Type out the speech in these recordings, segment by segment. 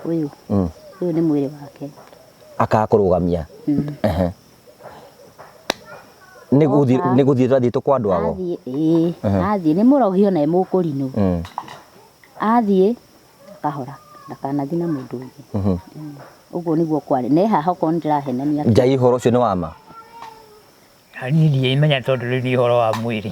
Ũyũ ũyũ nĩ mwĩrĩ wake. Akaga kũrũgamia. Ehe. Nĩ gũthiĩ Oka. nĩ gũthiĩ twathiĩ kwa andũ ago. Athiĩ ĩĩ, athiĩ nĩ mũrogi ona e mũkũrinũ. Athiĩ akahora ndakanathi na mũndũ ũngĩ. Ũguo nĩguo kwarĩ. Ne haha okorwo nĩ ndĩrahenania. Njai ũhoro ũcio nĩ wa ma. Na niĩ ndiĩmenya tondũ rĩu nĩ ũhoro wa mwĩrĩ.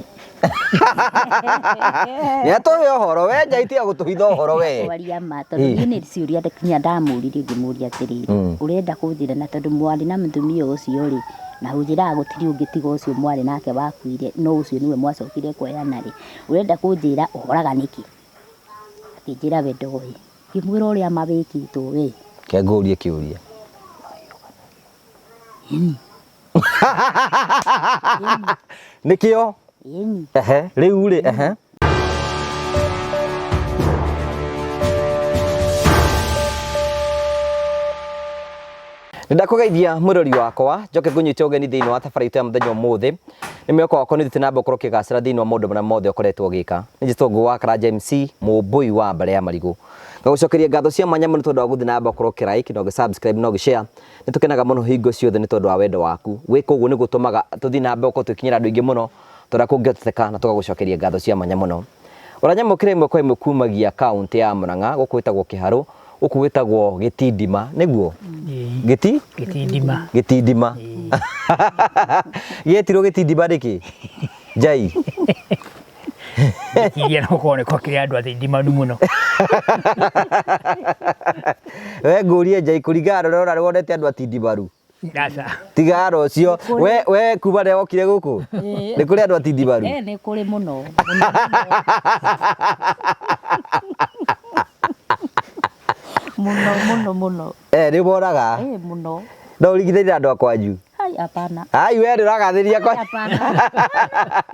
Nĩ atũhe ũhoro we Njai tiga gũtũhitha ũhoro we. Kwaria ma tondũ niĩ nĩ ciũria nginya ndamũririe ngĩmũria atĩrĩrĩ, ũrenda kũnjĩra na tondũ mwarĩ na mũtumia ũcio rĩ, na ũnjĩraga gũtirĩ ũngĩ tiga ũcio mwarĩ nake wakuire, no ũcio nĩwe mwacokire kuoyana rĩ, ũrenda kũnjĩra ũhoraga nĩkĩ? Akĩnjĩra we ndoĩ. Ngĩmwĩra ũrĩa ma wĩkĩtwo we. Ke ngũrie kĩũria. Nĩkĩo? Ĩni. Ehe, rĩu rĩ, ehe. Nĩndakũgeithia mwĩrori wakwa njoke ngũnyite ũgeni thĩinĩ wa thabarĩ itũ ya mũthenya ũmũthĩ. Nĩ mwĩhoko wakwa nĩ ũthiĩte na mbere gũkorwo ũkĩgacĩra thĩinĩ wa maũndũ marĩa mothe ũkoretwo ũgĩka. Nĩ njĩtwo Ngũgũ wa Karanja MC, mũmbũi wa mbarĩ ya marigũ. Ngagũcokeria ngatho cia mwanya mũno tondũ wa gũthiĩ na mbere gũkorwo ũkĩ like na ũgĩ subscribe na ũgĩ share. Nĩ tũkenaga mũno hingo ciothe nĩ tondũ wa wendo waku. Gwĩka ũguo nĩ gũtũmaga tũthiĩ na mbere gũkorwo tũgĩkinyĩra andũ aingĩ mũno ta ũrĩa kũngĩhotekeka na tũgagũcokeria ngatho cia mwanya mũno. Ũranyamũkĩra ĩmwe kwa ĩmwe kumagia kaũntĩ ya Murang'a, gũkũ gwĩtagwo Kĩharũ, gũkũ gwĩtagwo Gĩtindima, nĩguo? Gĩti? Gĩtindima. Gĩtindima. Gĩetirwo Gĩtindima nĩkĩ? Njai. Ngĩciria no gũkorwo nĩ gwakĩrĩ andũ athindimanu mũno. We ngũrie Njai kũringana na ũrĩa ũrona wonete andũ atindimaru. Aca. Tiga andũ ũcio. We we kuma rĩrĩa wokire gũkũ? Nĩ kũrĩ andũ atindimaru? Eh, nĩ kũrĩ mũno. Mũno mũno mũno. Eh, nĩ wonaga? Eh, mũno. No ũringithanie na andũ a kwanyu? Hai, hapana. Ai we ndũragathĩria kwa. Hapana.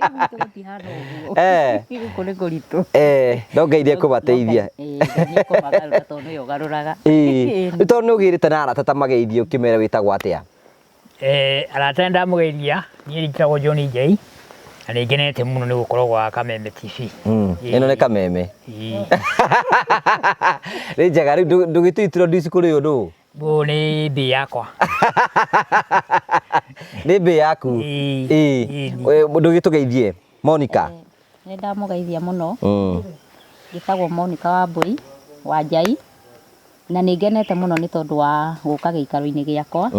Gwitũ gũtihana ũguo. Eh. Gũkũ nĩ kũritũ. Eh, no Ngai nĩekũmateithia. Eh, Ngai nĩekũmagarũra tondũ nĩwe ũgarũraga. Ĩĩ. Nĩ tondũ nĩ ũgĩrĩte na arata ta mageithie ũkĩmere wĩtagwo atĩa? Eh, arata nĩ ndamũgeithia, niĩ njĩtagwo John Njei, na nĩ ngenete mũno nĩ gũkorwo gwa Kameme TV. Ĩno nĩ Kameme. Ĩĩ. Nĩ njega rĩu ndũgĩtũ introduce kũrĩ ũndũ. Ũyũ nĩ mbĩ yakwa. Nĩ mbĩ yaku. Ĩĩ. Ĩĩ. Ĩĩ. Ndũgĩtũgeithie Monica. Nĩ ndamũgeithia mũno. Njĩtagwo Monica Wambui wa Njai. Na nĩ ngenete mũno nĩ tondũ wa gũka gĩikaro-inĩ gĩakwa,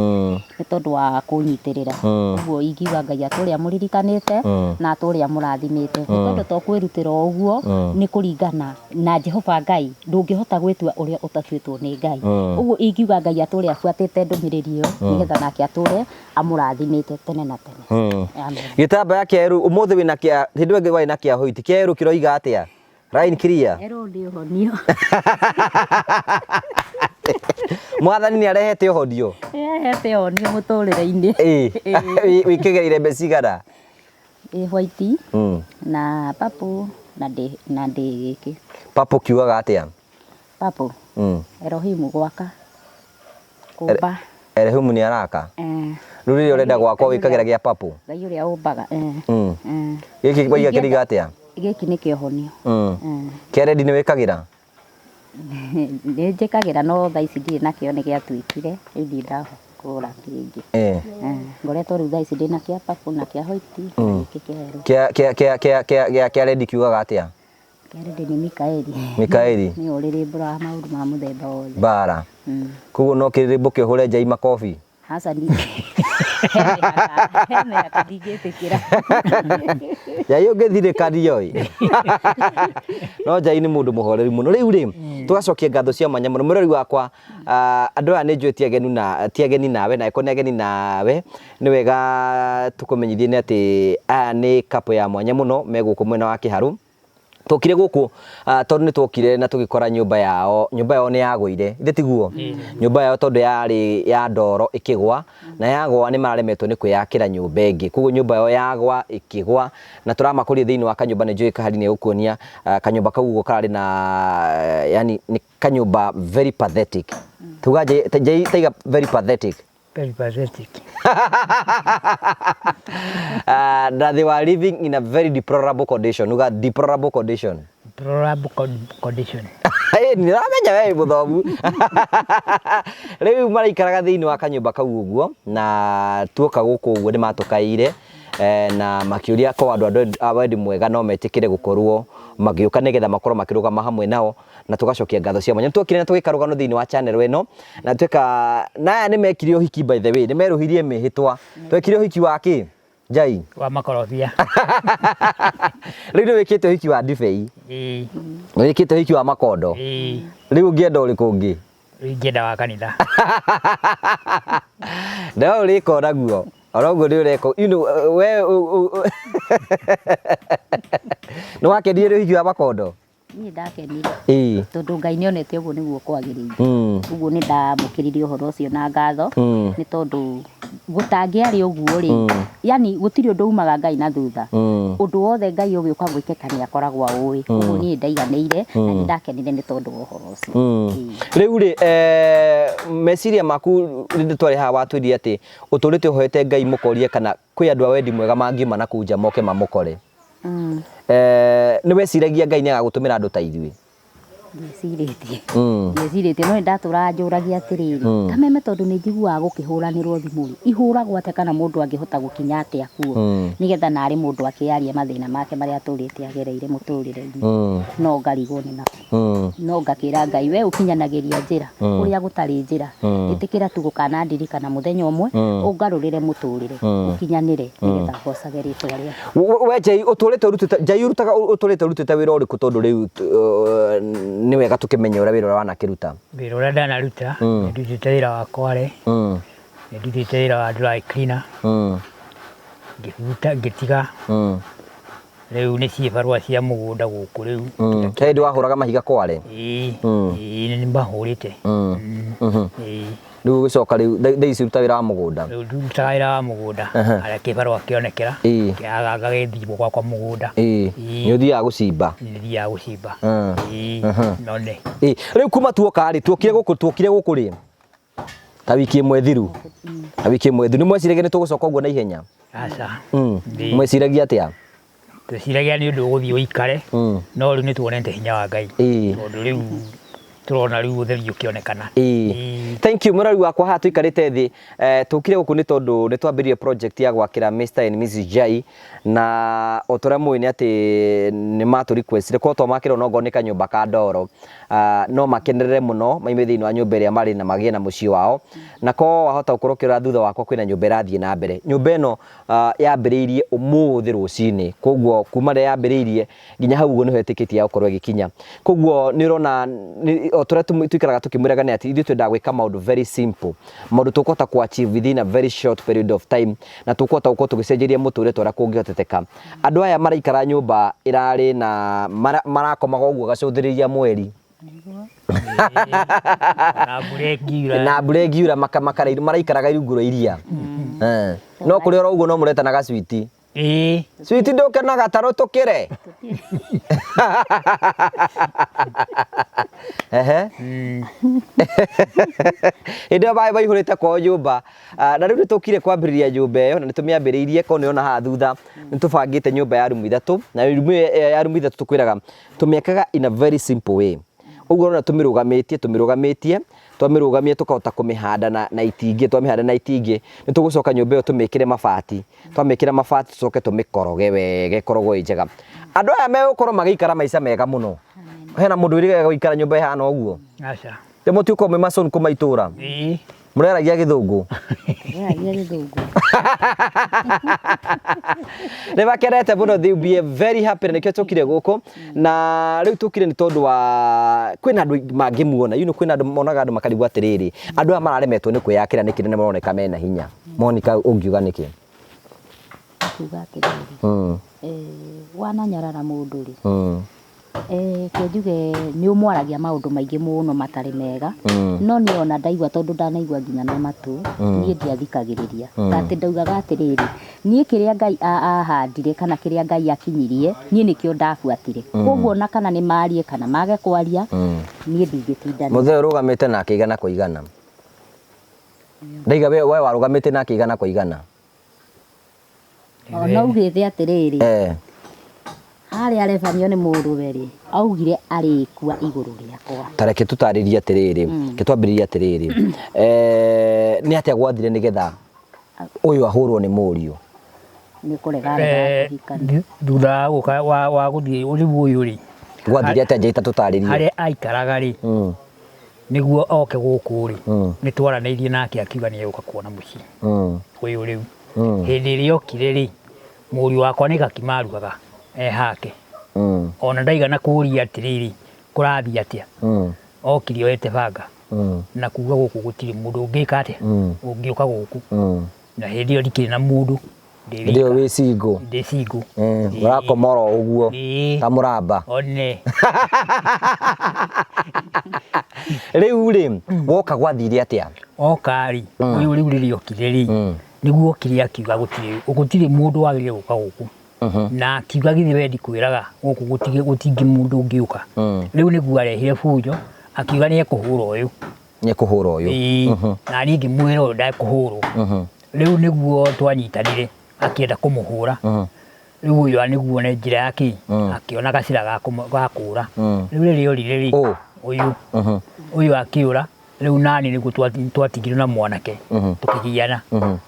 nĩ tondũ wa kũnyitĩrĩra. Ũguo ingiuga Ngai atũre amũririkanĩte na atũre amũrathimĩte. Nĩ tondũ to kwĩrutĩra o ũguo, nĩ kũringana na Jehova Ngai, ndũngĩhota gwĩtua ũrĩa ũtatuĩtwo nĩ Ngai. Ũguo ingiuga Ngai atũre abuatĩte ndũmĩrĩri ĩyo, nĩgetha nake atũre amũrathimĩte tene na tene. Amen. Gĩtambaya kĩerũ ũmũthĩ wĩna kĩa hĩndĩ ĩyo ĩngĩ warĩ na kĩa white kĩerũ kĩroiga atĩa? Line clear. Erwo ndĩ ũhonio. Mwathani nĩ arehete ũhonio. Nĩarehete ũhonio mũtũrĩre-inĩ. Ĩĩ. Wĩkĩgĩrĩire mbeca cigana? Ĩ white na purple na ndĩ na ndĩ gĩkĩ. Purple kiugaga atĩa? Purple. Elohim gwaka. Kũmba. Elohim nĩ araka? Rĩu rĩrĩa ũrenda gwakwa wĩkagĩra gĩa purple? Ngai ũrĩa ũmbaga. Gĩkĩ waiga kĩriga atĩa? Gĩkĩ nĩ kĩohonio. Kĩa red nĩ wĩkagĩra? Nĩ njĩkagĩra no thaa ici ndirĩ nakĩo nĩ gĩatuĩkire, rĩu ndirĩ ndagũra kĩngĩ. Ngoretwo rĩu thaa ici ndĩna kĩa purple na kĩa white na gĩkĩ kĩa yellow. Kĩa red kiugaga atĩa? Kĩa red nĩ Mikaeli. Mikaeli. Nĩwe ũrĩrĩmbũraga maũndũ ma mũthemba wothe. Mbara. Koguo no kĩrĩrĩmbũke ũhũre Njai makobi? Aca ndi he mĩhaka, he mĩhaka ndingĩtĩkĩra. Njai ũngĩthirĩkanio ĩ. No Njai nĩ mũndũ mũhoreru mũno. Rĩu rĩ, tũgacokia ngatho cia mwanya mũno. Mũrori wakwa, andũ aya nĩ njũĩ ti ageni na ti ageni nawe, na angĩkorwo nĩ ageni nawe, nĩ wega tũkũmenyithie nĩ atĩ aya nĩ couple ya mwanya mũno me gũkũ mwena wa Kĩharũ. Twokire gũkũ tondũ nĩ twokire na tũgĩkora nyũmba yao, nyũmba yao nĩ yagũire, githĩ tiguo? Nyũmba yao tondũ yarĩ ya ndoro ĩkĩgwa, na yagwa nĩ mararemetwo nĩ kwĩyakĩra nyũmba ĩngĩ. Koguo nyũmba yao yagwa ĩkĩgwa, na tũramakorire thĩinĩ wa kanyũmba nĩ njũĩ Kahari nĩ egũkuonia kanyũmba kau ũguo kararĩ na yani nĩ kanyũmba very pathetic. Tuga taiga very pathetic. Very pathetic. That they were living in a very deplorable condition. Uga deplorable condition. Deplorable condition. Nĩramenya we wĩ mũthomu. Rĩu maraikaraga thĩinĩ wa kanyũmba kau ũguo, na tuoka gũkũ ũguo nĩ matũkaĩire na makĩũria ko andũ a wendi mwega no metĩkĩre gũkorwo magĩũka nĩgetha makorwo makĩrũgama hamwe nao, na tũgacokia ngatho cia mwanya. Nĩtuokire na tũgĩka rũgano thĩinĩ wa channel ĩno, na tweka na aya nĩ mekire ũhiki by the way, nĩ merũhirie mĩhĩtwa. Twekire ũhiki wa kĩ? Njai? Wa makorobia. Rĩu nĩ wĩkĩte ũhiki wa ndibei. Ĩĩ. Nĩ wĩkĩte ũhiki wa makondo. Ĩĩ. Rĩu ũngĩenda ũrĩkũ ũngĩ? Rĩu ingĩenda wa kanitha. No ũrĩka onaguo. Oro ũguo nĩ ũreka. You know, we nĩ wakenire nĩ ũhiki wa makondo? Niĩ ndakenire Ĩĩ. tondũ Ngai nĩ onete ũguo nĩguo kwagĩrĩire. Mm. Ũguo nĩ ndamũkĩrire ũhoro ũcio na ngatho Mm. nĩ tondũ gũtangĩarĩ ũguo rĩ, Mm. yani gũtirĩ ũndũ umaga Ngai na thutha. Mm. Ũndũ wothe Ngai ũgĩũka gwĩkĩka nĩ akoragwo aũĩ. Ũguo niĩ ndaiganĩire na nĩ ndakenire nĩ tondũ wa ũhoro ũcio. Mm. Ĩĩ. Rĩu rĩ, meciria maku rĩrĩa twarĩ haha watwĩrire atĩ ũtũrĩte ũhoete Ngai mũkorie kana kwĩ andũ a wendi mwega mangiuma na kũu nja moke mamũkore. Mm. Nĩ weciragia Ngai nĩ agagũtũmĩra andũ ta ithuĩ? Ndiecirĩtie. Mm. Ndiecirĩtie no nĩ ndatũraga njũragia atĩrĩrĩ, Mm. kameme tondũ nĩ njiguaga gũkĩhũranĩrwo thimũ rĩ, ihũragwo atĩa kana mũndũ angĩhota gũkinya atĩa kuo Mm. nĩgetha narĩ mũndũ akĩarie mathĩna make marĩa atũrĩte agereire mũtũrĩre-inĩ. Mm. No ngarigwo nĩ nako. Mm. No ngakĩra Ngai we ũkinyanagĩria njĩra Mm. kũrĩa gũtarĩ njĩra. Mm. Ĩtĩkĩra tu gũkanandirikana mũthenya ũmwe Mm. ũngarũrĩre mũtũrĩre Mm. ũkinyanĩre nĩgetha ngocage rĩtwa rĩaku. We Njai ũtũrĩte ũrutĩte Njai ũrutaga ũtũrĩte ũrutĩte wĩra ũrĩkũ tondũ rĩu nĩ wega tũkĩmenye ũrĩa wĩra ũrĩa wanakĩruta. Wĩra ũrĩa ndanaruta, Mm. nĩ ndutĩte wĩra wa kware, Mm. nĩ ndutĩte wĩra wa dry cleaner, Mm. ngĩbuta ngĩtiga, Mm. rĩu nĩ cibarũa cia mũgũnda gũkũ rĩu. Mm. He hĩndĩ wahũraga mahiga kware? Ĩĩ, Mm. ĩĩ nĩ mahũrĩte. Mm. Mm. Mhm. Ĩĩ. Rĩu ũgĩcoka rĩu thaa ici ũruta wĩra wa mũgũnda? Rĩu ndutaga wĩra wa mũgũnda, Aha. harĩa kĩbarũa kĩonekera, Ĩĩ. kĩaga ngagĩthiĩ gwakwa mũgũnda. Ĩĩ. Ĩĩ. Nĩ ũthiaga gũcimba? Nĩ thiaga gũcimba. Mm. Ĩĩ, Mhm. none. Ĩĩ. Rĩu kuma tuoka rĩ, tuokire gũkũ tuokire gũkũ rĩ? Ta wiki ĩmwe thiru. Ta wiki ĩmwe thiru. Nĩ mweciragia nĩ tũgũcoka ũguo na ihenya? Aca. Mm. Ĩĩ. Mweciragia atĩa? Tweciragia nĩ ũndũ ũgũthiĩ ũikare, Mm. no rĩu nĩ tuonete hinya wa Ngai. Ĩĩ. Tondũ rĩu tũrona rĩu ũtheri ũkĩonekana. Ĩĩ. Ĩĩ. Thank you mũrori wakwa haha tũikarĩte thĩ tũkire gũkũ nĩ tondũ nĩ twambĩrĩirie project ya gwakĩra Mr and Mrs Jai na o ta ũrĩa mũĩ nĩ atĩ nĩ matũ request korwo twamakĩra onokorwo nĩ kanyũmba ka ndoro no makenerere mũno maime thĩinĩ wa nyũmba ĩrĩa marĩ na magĩe na mũciĩ wao na ko wahota gũkorwo ũkĩrora thutha wakwa kwĩna nyũmba ĩrathiĩ na mbere nyũmba ĩno yambĩrĩirie ũmũthĩ rũcinĩ koguo kuma rĩrĩa yambĩrĩirie nginya hau ũguo nĩho ĩtĩkĩtie ya gũkorwo ĩgĩkinya koguo nĩ ũrona o ta ũrĩa tũikaraga tũkĩmwĩraga nĩ atĩ ithuĩ twendaga gwĩka maũndũ very simple maũndũ tũkũhota kũ achieve within a very short period of time na tũkũhota gũkorwo tũgĩcenjeria mũtũrĩre ta ũrĩa kũngĩhoteteka andũ aya maraikara nyũmba ĩrarĩ na marakomaga ũguo gacũthĩrĩria mweri Na mbura ĩngiura. Na mbura ĩngiura maraikaraga rungu rwa iria. No kũrĩ oro ũguo no mũretanaga switi. Ĩĩ. Switi ndũke na gatarũ tũkĩre. Ehe. Hĩndĩ ĩyo maĩ maihũrĩte kwao nyũmba. Na rĩu nĩ tũkire kwambĩrĩria nyũmba ĩyo na nĩ tũmĩambĩrĩirie korwo nĩ ũrona haha thutha nĩ tũbangĩte nyũmba ya rumu ithatũ na rumu ĩyo ya rumu ithatũ tũkwĩraga tũmĩakaga in a very simple way. Ũguo ũrona tũmĩrũgamĩtie tũmĩrũgamĩtie twamĩrũgamia tũkahota kũmĩhanda na, na itingĩ twamĩhanda na itingĩ nĩ tũgũcoka nyũmba ĩyo tũmĩkĩre mabati twamĩkĩra mabati tũcoke tũmĩkoroge wega ĩkorogwo ĩ njega andũ aya megũkorwo magĩikara maica mega mũno hena mũndũ wĩrĩgaga gũikara nyũmba ĩhana ũguo Aca. Rĩ mũtiũkorwo mwĩ mason kuma itũra Ĩĩ. Mũreragia gĩthũngũ. Mũreragia gĩthũngũ. Nĩ makenete mũno, they will be very happy na nĩkĩo tũkire gũkũ na rĩu tũkire nĩ tondũ wa kwĩna andũ mangĩmuona you know, kwĩna andũ monaga andũ makarigwo atĩrĩrĩ andũ aya mararemetwo nĩ kwĩyakĩra nĩkĩ na nĩ maroneka mena hinya Monica ũngiuga nĩkĩ? Nguga atĩrĩrĩ, wananyarara mũndũ rĩ, Reke njuge nĩ ũmwaragia maũndũ maingĩ mũno matarĩ mega, no niĩ ona ndaigua tondũ ndanaigua nginya na matũ, niĩ ndiathikagĩrĩria. Ta atĩ ndaugaga atĩrĩrĩ, niĩ kĩrĩa Ngai ahandire kana kĩrĩa Ngai akinyirie, niĩ nĩkĩo ndabuatire. Koguo ona kana nĩ marie kana mage kwaria, niĩ ndingĩtindanĩra. Mũthee ũrũgamĩte nake igana kwa igana. Ndaiga we warũgamĩte nake igana kwa igana. Ona ugĩte atĩrĩrĩ, Harĩa arebanio nĩ mũrũwe rĩ, augire arĩkua igũrũ rĩakwa. Ta reke tũtarĩrie atĩrĩrĩ, ke twambĩrĩrie atĩrĩrĩ, nĩ atĩa gwathire nĩgetha ũyũ ahũrwo nĩ mũriũ? Nĩ kũrega aregaga kũhikania. Thutha wa gũka wa gũthiĩ rĩu ũyũ rĩ, Gwathire atĩa Njaita tũtarĩrie? Harĩa aikaraga rĩ, nĩguo oke gũkũ rĩ, nĩ twaranĩirie nake akiuga nĩ egũka kuona mũciĩ ũyũ rĩu. Hĩndĩ ĩrĩa okire rĩ, mũriũ wakwa nĩ gakima arugaga e hake. Ona ndaigana kũria atĩrĩrĩ, kũrathiĩ atĩa? Okire oete banga na kuga gũkũ gũtirĩ mũndũ ũngĩka atĩa, ũngĩũka gũkũ. Na hĩndĩ ĩyo ndikĩrĩ na mũndũ, ndĩ Hĩndĩ ĩyo wika. wĩ single? Ndĩ single. Ũrakoma oro ũguo ta mũramba. One. Rĩu rĩ, woka gwathire atĩa? Oka rĩ, ũyũ rĩu rĩrĩa okire rĩ, nĩguo okire akiuga gũtirĩ mũndũ wagĩrĩire gũka gũkũ. Na akiuga githĩ we ndikwĩraga gũkũ gũtingĩ mũndũ ũngĩũka. Rĩu nĩguo arehire bunjo, akiuga nĩ ekũhũra ũyũ. Nĩ ekũhũra ũyũ. Ĩĩ. Na niĩ ngĩmwĩra ũyũ ndekũhũrwo. Rĩu nĩguo twanyitanire, akĩenda kũmũhũra. Rĩu ũyũ nĩguo na njĩra ya kĩ, akĩona gacĩra ga kũra. Rĩu rĩrĩa orire rĩ, ũyũ. Ũyũ akĩũra, rĩu nani nĩguo twatigirwo na mwanake, tũkĩgiana.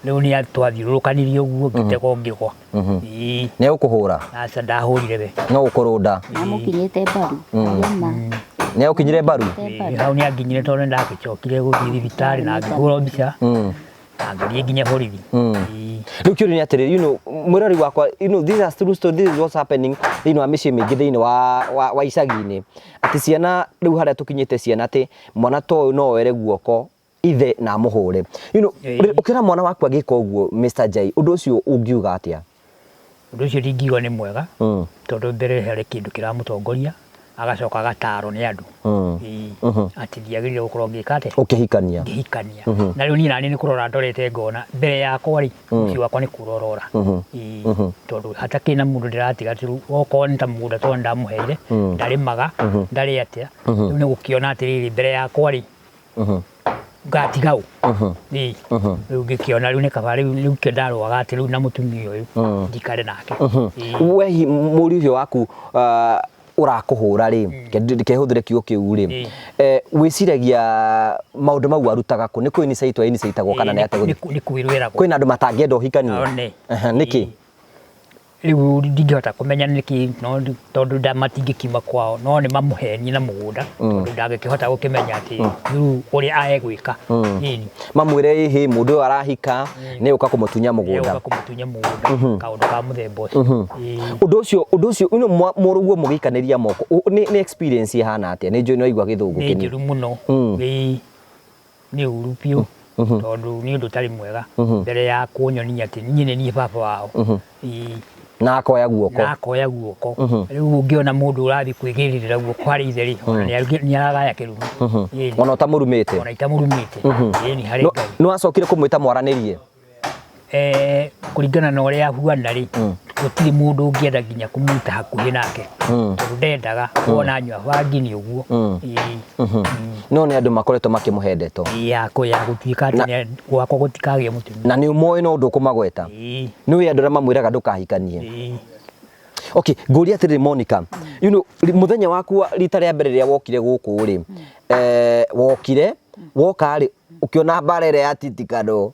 Rĩu nĩ twathiũrũrũkanirie ũguo, ngĩtegwo ngĩgwa. Ĩĩ. Nĩ egũkũhũra? Aca, ndahũrire we. No gũkũrũnda? Amũkinyĩte mbaru. Arĩma. Nĩ egũkinyire mbaru? Ĩĩ, hau nĩ anginyire tondũ nĩ ndagĩcokire gũthiĩ thibitarĩ na ngĩhũrwo mbica. Na ngĩthiĩ nginya borithi. Ĩĩ. Rĩu kĩũria nĩ atĩrĩrĩ, you know, mwĩrori wakwa, you know, this is true story, this is what's happening thĩinĩ wa mĩciĩ mĩingĩ thĩinĩ wa icagi-inĩ, atĩ ciana rĩu harĩa tũkinyĩte ciana atĩ mwana ta ũyũ no oere guoko ithe na amũhũre. You know, ũkĩona mwana waku agĩka ũguo, Mr. Jai, ũndũ ũcio ũngiuga atĩa? Ũndũ ũcio ndingiuga nĩ mwega, tondũ mbere harĩ kĩndũ kĩramũtongoria, agacoka agatarwo nĩ andũ. Ĩĩ. Atĩ ndiagĩrĩire gũkorwo ngĩka atĩa? Ũkĩhikania. Ngĩhikania. Na rĩu niĩ naniĩ nĩ kũrora ndorete ngona mbere yakwa rĩ, mũciĩ wakwa nĩ kũra ũrora. Ĩĩ. Tondũ hatakĩrĩ na mũndũ ndĩratiga atĩ rĩu okorwo nĩ ta mũgũnda tondũ ndamũheire, ndarĩmaga, ndarĩ atĩa. Rĩu nĩ gũkĩona atĩrĩrĩ mbere yakwa rĩ, ngatiga ũ. Ĩĩ. Rĩu ngĩkĩona rĩu nĩ kaba rĩu nĩkĩo ndarũaga atĩ rĩu na mũtumia ũyũ njikare nake. Ĩĩ. We hihi mũriũ ũcio waku ũrakũhũra rĩ, kehũthĩre kiugo kĩu rĩ, wĩciragia maũndũ mau arutaga kũ? Nĩ kũ initiate initiatagwo kana nĩ atĩa? Nĩ kwĩrwo eragwo. Kwĩna andũ matangĩenda ũhikanie? One. Nĩkĩ? Rĩu ndingĩhota kũmenya nĩkĩ, no tondũ matingĩkiuma kwao, no nĩ mamũhenie na mũgũnda, tondũ ndangĩkĩhota gũkĩmenya atĩ rĩu ũrĩa egwĩka. Ĩni. Mamwĩre ĩhĩ mũndũ ũyũ arahika nĩ ũka kũmũtunya mũgũnda. Nĩ ũka kũmũtunya mũgũnda, kaũndũ ka mũthemba ũcio. Ũndũ ũcio, you know, mũrũguo mũgĩikanĩria moko, nĩ experience ĩhana atĩa? Nĩ njũĩ nĩ waigua gĩthũngũ Nĩ kĩnini. njũru mũno. Ĩĩ. Nĩ ũru biũ, tondũ nĩ ũndũ ũtarĩ mwega mbere ya kũnyonia atĩ niĩ nĩ niĩ baba wao. Ĩĩ. Na akoya guoko. Na akoya guoko. Rĩu ũngĩona mũndũ ũrathiĩ kwĩgĩrĩrĩra guoko harĩ ithe rĩ, ona nĩ aragaya kĩrumi. Ĩĩ. Ona ũtamũrumĩte. Ona itamũrumĩte. Ĩĩ, nĩ harĩ Ngai. Nĩ wacokire kũmwĩta mwaranĩrie? Kũringana na ũrĩa ahuana rĩ, gũtirĩ mũndũ ũngĩenda nginya kũmwĩta hakuhĩ nake. Tondũ ndendaga kuona anyua bangi nĩ ũguo. Ĩĩ. No nĩ andũ makoretwo makĩmũhe ndeto. Ĩĩ, ya gũtuĩka atĩ gwakwa gũtikagĩa mũtumia. Na nĩ ũmoĩ no ndũkũmagweta. Ĩĩ. Nĩ ũĩ andũ arĩa mamwĩraga ndũkahikanie. Ĩĩ. Okay, ngũria atĩrĩrĩ Monica, you know, mũthenya waku wa rita rĩa mbere rĩrĩa wokire gũkũ rĩ, wokire, woka rĩ, ũkĩona mbara ĩrĩa yatitikano.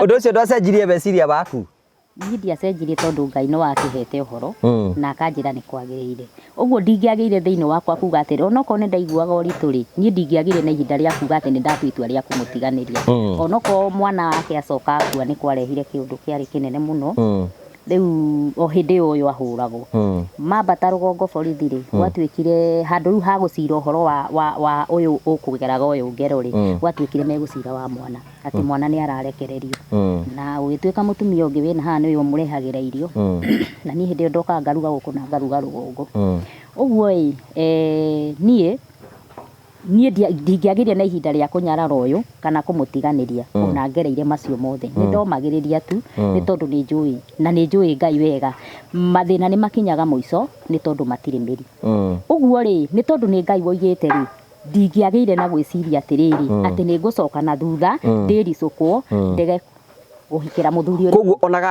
Ũndũ ũcio ndwacenjirie meciria maku? Niĩ ndiacenjirie tondũ Ngai nĩ wakĩhete ũhoro na akanjĩra nĩ kwagĩrĩire. Ũguo ndingĩagĩire thĩinĩ wakwa kuga atĩrĩ, onokorwo nĩ ndaiguaga ũritũ rĩ, niĩ ndingĩagĩire na ihinda rĩa kuga atĩ nĩ ndatua itua rĩa kũmũtiganĩria. Onokorwo mwana wake acoka akua nĩ kwarehire kĩũndũ kĩarĩ kĩnene mũno. Rĩu o hĩndĩ ĩyo ũyũ ahũragwo. Mambata rũgongo borithi rĩ, gwatuĩkire handũ rĩu ha gũcira ũhoro wa ũyũ ũkũgeraga ũyũ ngero rĩ, gwatuĩkire megũcira wa mwana. Atĩ mwana nĩ ararekererio. Na gũgĩtuĩka mũtumia ũngĩ wĩna haha nĩwe ũmũrehagĩra irio. Na niĩ hĩndĩ ĩyo ndokaga ngaruga gũkũ na ngaruga rũgongo. Ũguo ĩ, niĩ ndingĩagĩire na ihinda rĩa kũnyarara ũyũ kana kũmũtiganĩria, ona ngereire macio mothe. Nĩ ndomagĩrĩria tu, nĩ tondũ nĩ njũĩ, na nĩ njũĩ Ngai wega. Mathĩna nĩ makinyaga mũico, nĩ tondũ matirĩ mĩri. Ũguo rĩ, nĩ tondũ nĩ Ngai woigĩte rĩ, ndingĩagĩire na gwĩciria atĩrĩrĩ, atĩ nĩ ngũcoka na thutha, ndĩricũkwo, ndege. Gũhikĩra mũthuri ũrĩa. Koguo ona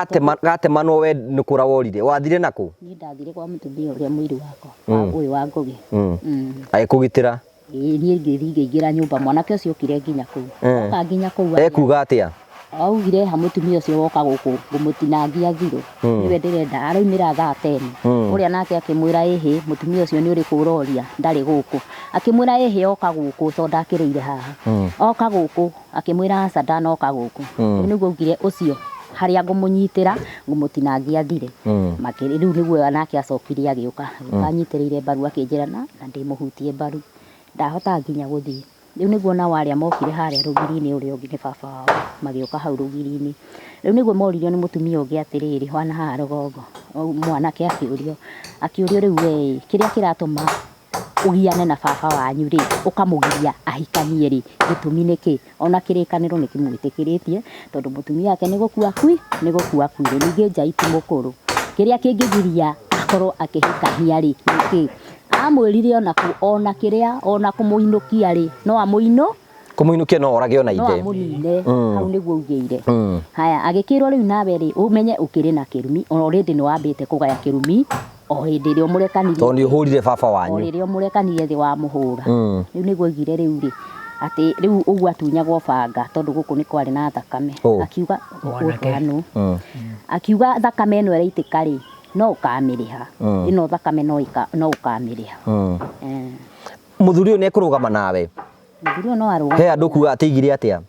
gatemanwo we nĩ kũra worire, wathire nakũ? Niĩ ndathire kwa mũtumia ũrĩa mũiru wakwa, ũyũ wa Ngũgĩ. Agĩkũgitĩra? Ĩĩ, niĩ ngĩthiĩ ngĩingĩra nyũmba, mwanake ũcio okire nginya kũu. Oka nginya kũu. Ekuga atĩa? Augire ha mũtumia ũcio woka gũkũ ngũmũtinangia thirũ. Nĩwe ndĩrenda, araumĩra thaa 10. Ũrĩa nake akĩmwĩra ĩhĩ, mũtumia ũcio nĩ ũrĩkũ ũroria, ndarĩ gũkũ. Akĩmwĩra ĩhĩ oka gũkũ tondũ ndakĩrĩire haha. Oka gũkũ, akĩmwĩra aca ndanoka gũkũ. Rĩu nĩguo augire ũcio harĩa ngũmũnyitĩra ngũmũtinangia thire. Rĩu nĩguo nake acokire agĩũka, agĩũka anyitĩrĩire mbaru akĩnjĩra na ndĩmũhutie mbaru. Ndahotaga nginya gũthiĩ. Rĩu nĩguo nao arĩa mokire harĩa rũgiri-inĩ ũrĩa ũngĩ nĩ baba wao, magĩũka hau rũgiri-inĩ. Rĩu nĩguo moririo nĩ mũtumia ũngĩ atĩrĩrĩ, wana haha rũgongo, mwanake akĩũrio, akĩũrio rĩu we ĩ, kĩrĩa kĩratũma ũgiane na baba wanyu rĩ, ũkamũgiria ahikanie rĩ, gĩtũmi nĩ kĩ? Ona kĩrĩkanĩro nĩ kĩmwĩtĩkĩrĩtie, tondũ mũtumia wake nĩ gũkua nĩ gũkua akuire, ningĩ Ngai ti mũkũrũ. Kĩrĩa kĩngĩgiria akorwo akĩhikania rĩ, nĩ kĩ? Amwĩrire ona kĩrĩa, ona kũmũinũkia rĩ, no amũinũ Kũmũinũkia no orage ona no ithe. Amũnine, hau nĩguo augĩire. Haya, agĩkĩrwo rĩu nawe rĩ, ũmenye ũkĩrĩ na kĩrumi, already nĩ wambĩte kũgaya kĩrumi, o hĩndĩ ĩrĩa ũmũrekanirie. Tondũ nĩ ũhũrire baba O wanyu. rĩrĩa ũmũrekanirie thĩ wamũhũra. Rĩu nĩguo augire rĩu rĩ, atĩ rĩu ũguo atunyagwo banga tondũ gũkũ nĩ kwarĩ na thakame. Akiuga Mwanake. Akiuga thakame ĩno ĩraitĩka rĩ, no ũkamĩrĩha. Ĩno thakame no ũkamĩrĩha. Mũthuri ũyũ nĩ ekũrũgama nawe? Mũthuri ũyũ no arũgame. He andũ kuga ateigire atĩa?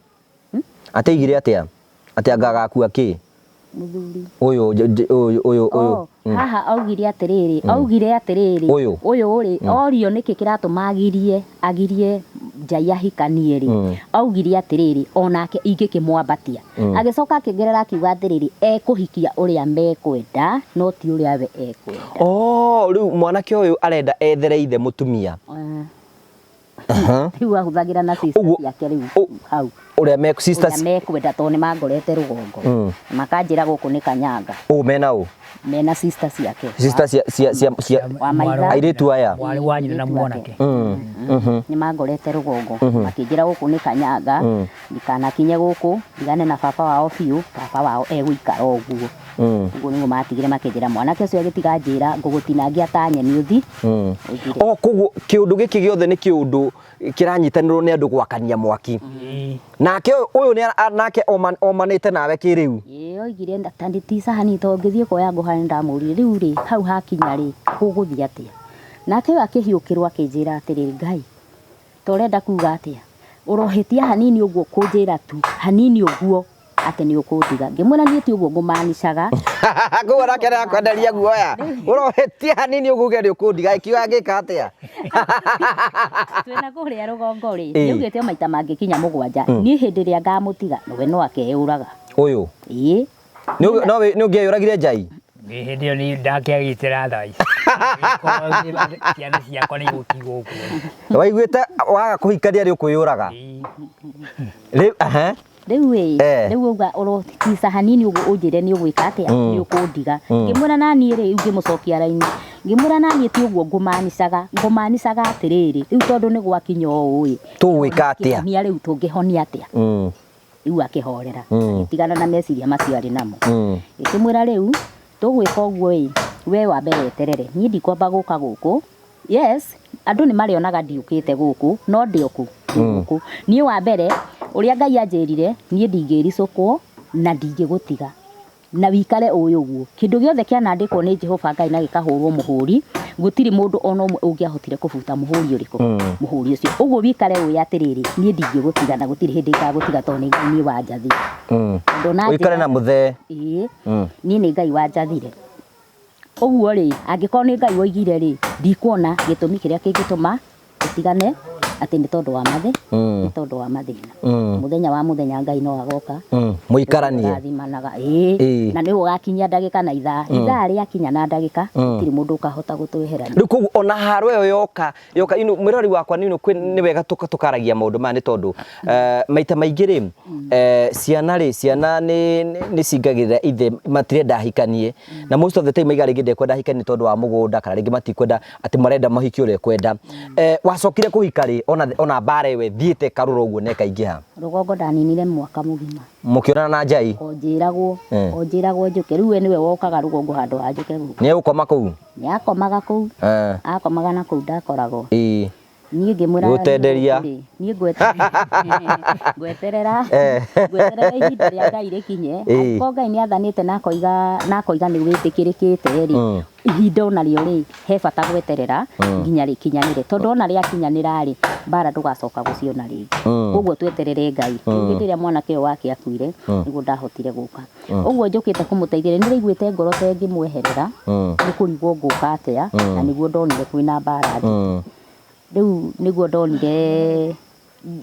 Ateigire atĩa? Atĩ anga agakua kĩ? Mũthuri. Ũyũ ũyũ ũyũ ũyũ. Haha augire atĩrĩrĩ, augire atĩrĩrĩ, Ũyũ. Ũyũ rĩ, orio nĩkĩ kĩratũma agirie Ngai ahikanie rĩ. Augire atĩrĩrĩ, onake ingĩkĩmwambatia. Agĩcoka akĩongerera akiuga atĩrĩrĩ, ekũhikia ũrĩa mekwenda, no ti ũrĩa we ekwenda. Oh, rĩu mwanake ũyũ arenda ethere ithe mũtumia. Rĩu ahũthagĩra na sister ciake rĩu hau. Ũrĩa me sisters ũrĩa mekwenda tondũ nĩ mangorete rũgongo. Makanjĩra gũkũ nĩ Kanyanga. Ũ mena ũ? Mena sister ciake. Sister cia Wa maitha. Airĩtu aya. Mwarĩ wa nyina na mwanake. Nĩ mangorete rũgongo. Makĩnjĩra gũkũ nĩ Kanyanga. Ndikanakinye gũkũ, ndigane na baba wao biũ, baba wao egũikara ũguo. Ũguo nĩguo matigire makĩnjĩra mwanake ũcio agĩtiga njĩra ngũgũtinangia ta nyeni ũthi. Ũthire. O koguo kĩũndũ gĩkĩ gĩothe nĩ kĩũndũ kĩranyitanĩrwo nĩ andũ gwakania mwaki. Nake ũyũ nĩ nake omanĩte nawe kĩrĩu. Ĩĩ oigire ta ti cahani to ngĩthiĩ kuoya ngũha nĩ ndamũririe rĩu rĩ hau hakinya rĩ gũgũthiĩ atĩa. Nake ũyũ akĩhiũkĩrwo akĩnjĩra atĩrĩrĩ Ngai ta ũrenda kuga atĩa ũrohĩtia hanini ũguo kũnjĩra tu hanini ũguo atĩ nĩ ũkũndiga. Ngĩmwĩra niĩ ti ũguo ngũmanicaga. Koguo nake arakwenderia guoya. Ũrohĩtia hanini ũguo uge nĩ ũkũndiga ĩkiuga ngĩka atĩa? Twĩna kũrĩa rũgongo rĩ, nĩaugĩte o maita mangĩkinya mũgwanja, niĩ hĩndĩ ĩrĩa ngamũtiga we no akeyũraga. Ũyũ? Ĩĩ. Nĩ ũngĩeyũragire Ngai? Hĩndĩ ĩyo nĩ ndakĩagĩte thaa ici. Ciana ciakwa nĩ igũtigwo ũguo. Waiguĩte waga kũhikania nĩ ũkwĩyũraga? Rĩu aha. Rĩu ĩ, rĩu auga ũrotica hanini ũguo ũnjĩre nĩ ũgwĩka atĩa, nĩ ũkũndiga. Ngĩmwĩra naniĩ rĩ, rĩu ngĩmũcokia raini. Ngĩmwĩra naniĩ ti ũguo ngũmanicaga, ngũmanicaga atĩrĩrĩ, rĩu tondũ nĩ gwakinya ũũ ĩ, Tũgwĩka atĩa? Kĩhonia rĩu tũngĩhonia atĩa? Rĩu akĩhorera, agĩtigana na meciria macio arĩ namo. Ngĩkĩmwĩra rĩu tũgwĩka ũguo ĩ, we wambe weterere, niĩ ndikwamba gũka gũkũ. Yes, andũ nĩ marĩonaga ndiũkĩte gũkũ, no ndĩ o kũ, ndĩ gũkũ. Niĩ wa mbere, ũrĩa Ngai anjĩrire, niĩ ndingĩricũkwo na ndingĩgũtiga. Na wikare ũĩ ũguo. Kĩndũ gĩothe kĩanandĩkwo nĩ Jehova Ngai na gĩkahũrwo mũhũri, gũtirĩ mũndũ ona ũmwe ũngĩahotire kũbuta mũhũri ũrĩkũ? Mũhũri ũcio. Ũguo wikare ũĩ atĩrĩrĩ, niĩ ndingĩgũtiga na gũtirĩ hĩndĩ ngagũtiga tondũ nĩ Ngai niĩ wanjathire. Tondũ ona Ũikare na mũthee. Ĩĩ. Niĩ nĩ Ngai wanjathire. Ũguo rĩ, angĩkorwo nĩ Ngai woigire rĩ, ndikuona gĩtũmi kĩrĩa kĩngĩtũma tũtigane atĩ nĩ tondũ wa nĩ tondũ wa mathĩna. Mũthenya wa mũthenya Ngai no agoka. Mũikaranie. Rathimanaga. Ĩĩ. Na nĩ ũgakinyia ndagĩka na ithaa. Ithaa rĩakinya na ndagĩka, gũtirĩ mũndũ ũkahota gũtweherania. Rĩu koguo ona haro ĩyo yoka, yoka ino mwĩrori wakwa nĩ nĩ wega tũkaragia maũndũ maya nĩ tondũ maita maingĩ rĩ, ciana rĩ, ciana nĩ cingagĩrĩra ithe matirenda ahikanie. Na most of the time maiga rĩngĩ ndekwenda ahikanie tondũ wa mũgũnda kana rĩngĩ matikwenda atĩ marenda mahiki ũrĩa ekwenda. Wacokire kũhika rĩ? Ona mbara ĩyo ĩthiĩte ĩkarũra ũguo na ĩkaingĩha. Rũgongo ndaninire mwaka mũgima. Mũkĩonana na Njai? O njĩragwo, o njĩragwo njũke. Rĩu we nĩwe wokaga rũgongo handũ ha njũke gũkũ. Nĩ egũkoma kũu? Nĩ akomaga kũu. Akomaga na kũu ndakoragwo. Niĩ ngĩmwĩra Gũtenderia. Niĩ ngweterera ngweterera ihinda rĩa Ngai rĩkinye. Angĩkorwo Ngai nĩ athanĩte na akoiga na akoiga nĩ wĩtĩkĩrĩkĩte rĩ, ihinda onarĩo rĩ, he bata gweterera nginya rĩkinyanĩre. Tondũ ona rĩakinyanĩra rĩ, mbara ndũgacoka gũciona rĩngĩ. Koguo tweterere Ngai. Rĩu hĩndĩ ĩrĩa mwanake ũyũ wake akuire, nĩguo ndahotire gũka. Ũguo njũkĩte kũmũteithĩrĩria. Nĩ ndĩraiguĩte ngoro ta ĩngĩmweherera, nĩ kũrigwo ngũka atĩa, na nĩguo ndonire kwĩna mbara nditũ. Rĩu nĩguo ndonire,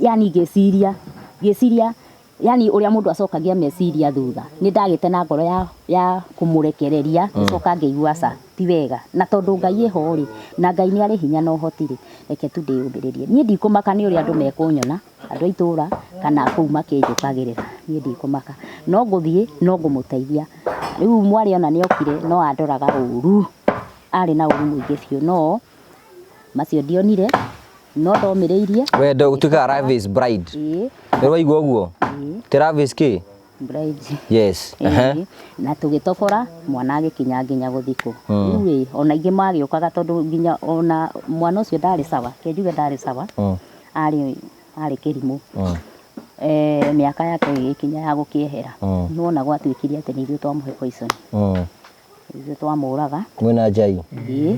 yani ngĩciria, ngĩciria, yani ũrĩa mũndũ acokagia meciria thutha. Nĩ ndagĩte na ngoro ya kũmũrekereria, ngĩcoka ngĩigua aca, ti wega. Na tondũ Ngai eho rĩ, na Ngai nĩ arĩ hinya na ũhoti rĩ, reke tu ndĩyũmĩrĩrie. Niĩ ndikũmaka nĩ ũrĩa andũ mekũnyona, andũ a itũra, kana kũu makĩnjũkagĩrĩra. Niĩ ndikũmaka. No ngũthiĩ, no ngũmũteithia. Rĩu mwarĩ ona nĩ okire, no andoraga ũru. Arĩ na ũru mũingĩ biũ, no macio ndionire, no ndomĩrĩirie. Wendo ũtuĩkaga love is blind. Ĩĩ. Nĩ waigua ũguo? Ĩĩ. Ti love is kĩ? Blind. Yes. Ĩĩ. Na tũgĩtobora, mwana agĩkinya nginya gũthikwo. Rĩu ĩ, ona aingĩ magĩũkaga tondũ nginya ona mwana ũcio ndarĩ sawa, reke njuge ndarĩ sawa, arĩ kĩrimũ. Mĩaka yake ĩgĩkinya ya gũkĩehera. Nĩwona gwatuĩkire atĩ nĩ ithuĩ twamũhe poison. Ithuĩ twamũraga. Mwĩna Njai? Ĩĩ.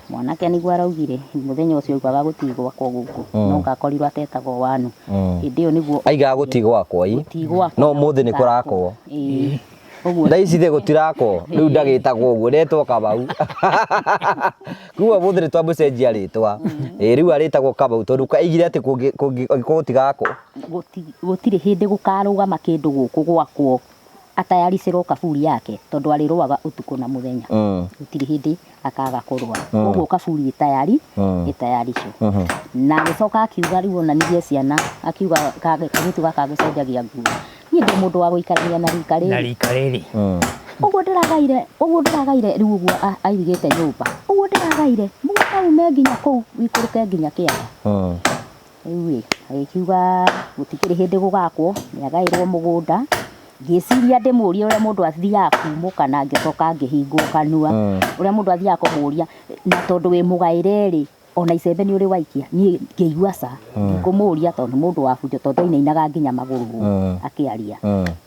Mwanake nĩguo araugire, mũthenya ũcio augaga gũtirĩ gwakwo gũkũ. No ngakorirwo atetagwo wanu. Hĩndĩ ĩyo nĩguo Aigaga gũtirĩ gwakwo, ĩ? Gũtirĩ gwakwo. No ũmũthĩ nĩ kũrakwo. Ĩĩ. Ũguo. Thaa ici thĩ gũtirakwo, rĩu ndagĩtagwo ũguo, ndetwo Kamau. Kuma ũmũthĩ nĩ twamũcenjia rĩtwa. Ĩĩ, rĩu arĩtagwo Kamau tondũ aigire atĩ kũngĩkorwo gũtigakwo. Gũtirĩ hĩndĩ gũkarũgama kĩndũ gũkũ gwakwo atayaricĩrwo kaburi yake tondũ arĩrũaga ũtukũ na mũthenya. Gũtirĩ hĩndĩ akaga kũrũa. Koguo kaburi ĩtayari, ĩtayaricwo. Na agĩcoka akiuga rĩu onanirie ciana, akiuga kairĩtu gaka gũcenjagia nguo. Niĩ ndĩ mũndũ wa gũikarania na rika rĩrĩ. Na rika rĩrĩ. Ũguo ndĩragaire, ũguo ndĩragaire rĩu ũguo airigĩte nyũmba. Ũguo ndĩragaire, mũgũnda ume nginya kũu, ũikũrũke nginya kĩanda. Rĩu ĩ, agĩkiuga gũtikĩrĩ hĩndĩ gũgakwo, nĩ agaĩrwo mũgũnda. Ngĩciria ndĩmũrie ũrĩa mũndũ athiaga kumũka na ngĩcoka ngĩhingwo kanua. Ũrĩa mũndũ athiaga kũmũria, na tondũ wĩ mũgaĩre rĩ, ona icembe nĩ ũrĩ waikia. Niĩ ngĩigua ca, ndikũmũria tondũ nĩ mũndũ wa bunjo, tondũ ainainaga nginya magũrũ akĩaria.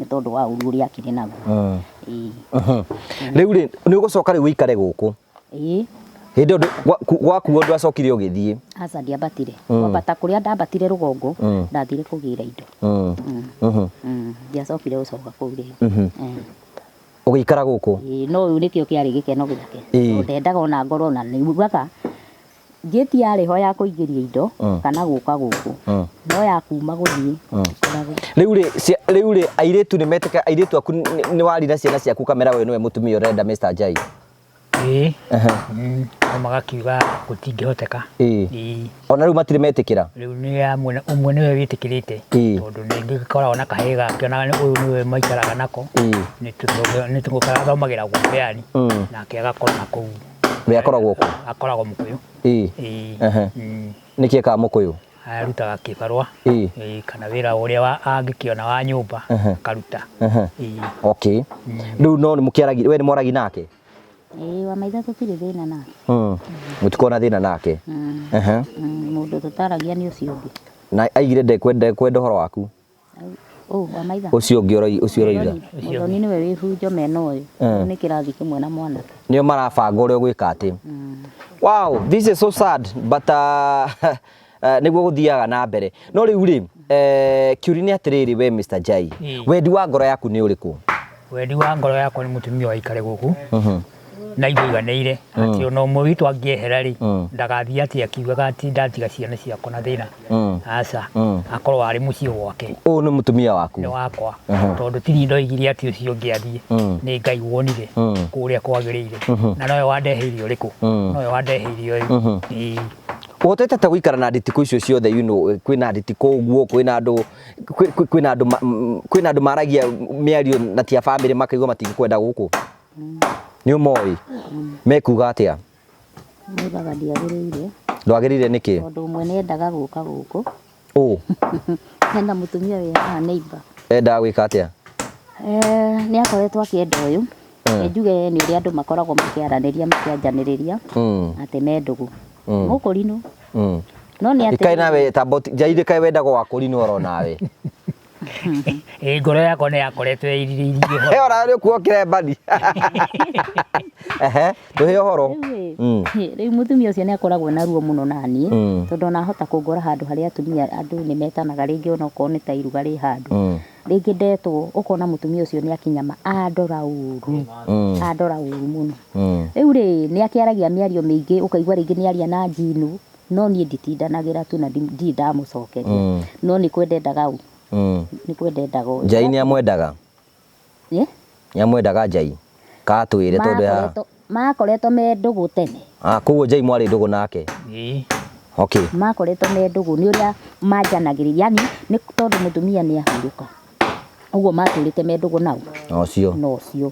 Nĩ tondũ wa ũru ũrĩa akĩrĩ naguo. Ĩĩ. Rĩu rĩ, nĩ ũgũcoka rĩu ũikare gũkũ? Ĩĩ. Hĩndĩ ĩyo gwakuo ndwacokire ũgĩthiĩ? Aca, ndiambatire. Kwambata kũrĩa ndambatire rũgongo, ndathire kũgĩra indo. Ndiacokire gũcoka kũu rĩngĩ. Ũgĩikara gũkũ? Ĩĩ, no ũyũ nĩkĩo kĩarĩ gĩkeno gĩake. Tondũ ndendaga ona ngorwo na nĩ ugaga, ngĩti yarĩ ho ya kũingĩria indo, kana gũka gũkũ. No ya kuma gũthiĩ, ĩkoragwo. Rĩu rĩ, rĩu rĩ, airĩtu nĩ metĩka, airĩtu aku nĩ wari na ciana ciaku kamera we nĩwe mũtumia ũrenda Mr. Njai? Ĩĩ. No magakiuga gũtingĩhoteka. Ĩĩ. Ona rĩu matirĩ metĩkĩra? Rĩu nĩ amwe, ũmwe nĩwe wĩtĩkĩrĩte. Tondũ nĩ ngĩkoragwo na kahĩĩ gake, ona ũyũ nĩwe maikaraga nako. Nĩ tũgũkara thomagĩra gwake yani. Nake agakorwo na kũu. We akoragwo kũ? Akoragwo Mũkũyũ. Ĩĩ. Nĩkĩ ekaga Mũkũyũ? Arutaga kĩbarũa. Ĩĩ, kana wĩra ũrĩa angĩkĩona wa nyũmba, akaruta. Ĩĩ. Okay. Rĩu no nĩ mũkĩaragia, we nĩ mwaragia nake? Ĩĩ, wa maitho tũtirĩ thĩna nake. Mũtikoragwo na thĩna nake? Mũndũ tũtaragia nĩ ũcio ũngĩ. Na aigire ndekwenda ũhoro waku? Ũ, wa maitho? Ũcio ũngĩ ũcio ũroiga. Mũthoni nĩwe wĩ bunjo mena ũyũ. Nĩ kĩrathi kĩmwe na mwanake. Nĩo marabanga ũrĩa ũgwĩka atĩ. Wow, this is so sad, but nĩguo gũthiaga na mbere. No rĩu rĩ, kĩũria nĩ atĩrĩrĩ we Mr. Njai, wendi wa ngoro yaku nĩ ũrĩkũ? Wendi wa ngoro yakwa nĩ mũtumia waikare gũkũ. Na indo iganĩire. Atĩ ona ũmwe witũ angĩehera rĩ, ndagathiĩ atĩ akiugaga atĩ ndatiga ciana ciakwa na thĩna. Aca. Akorwo arĩ mũciĩ gwake. Ũyũ nĩ mũtumia waku? Nĩ wakwa. Tondũ ti niĩ ndoigire atĩ ũcio ũngĩ athiĩ. Nĩ Ngai wonire kũrĩa kwagĩrĩire. Na nowe wandeheire ũrĩkũ? Nowe wandeheire ũyũ. Ĩĩ. Ũhotete atĩa gũikara na nditikũ icio ciothe, you know, kwĩna nditikũ ũguo, kwĩna andũ, kwĩna andũ kwĩna andũ maragia mĩario na ti a bamĩrĩ makaigua matingĩkwenda gũkũ? Nĩ ũmoĩ? Mekuga atĩa? Maugaga ndiagĩrĩire. Ndwagĩrĩire nĩkĩ? Tondũ ũmwe nĩ endaga gũka gũkũ. Ũ? Hena mũtumia wĩ haha neighbor. Endaga gwĩka atĩa? Nĩ akoretwo akĩenda ũyũ. Njuge nĩ ũrĩa andũ makoragwo makĩaranĩria makĩanjanĩrĩria atĩ me ndũgũ. Mũkũrinũ. No nĩ atĩ Ikaĩ nawe ta boti njairĩ kaĩ wendaga wakũrinũ oro nawe. Ĩ ngoro yakwa nĩ yakoretwo ĩrirĩirie He ona nĩ ũkuokire mbani. Ehe, tũhe ũhoro. Rĩu mũtumia ũcio nĩ akoragwo na ruo mũno naniĩ tondũ ona ahota kũngora handũ harĩa atumia andũ nĩ metanaga rĩngĩ ona okorwo nĩ ta iruga rĩ handũ. Rĩngĩ ndetwo ũkona mũtumia ũcio nĩ akinyama andora ũru. Andora ũru mũno. Rĩu rĩ nĩ akĩaragia mĩario mĩingĩ ũkaigua rĩngĩ nĩ aria na njinu no niĩ nditindanagĩra tu na ndirĩ ndamũcokeria. No nĩ kwenda endaga ũ. Nĩ kwenda endaga ũyũ. Njai nĩ amwendaga? Nĩ amwendaga Njai? Katwĩre tondũ haha. Makoretwo me ndũgũ tene. Ah, koguo Njai mwarĩ ndũgũ nake? Ĩĩ. Okay. Makoretwo me ndũgũ nĩ ũrĩa manjanagĩrĩria, yani nĩ tondũ mũtumia nĩ ahurũka. Ũguo matũrĩte me ndũgũ nao. Na ũcio. Na ũcio.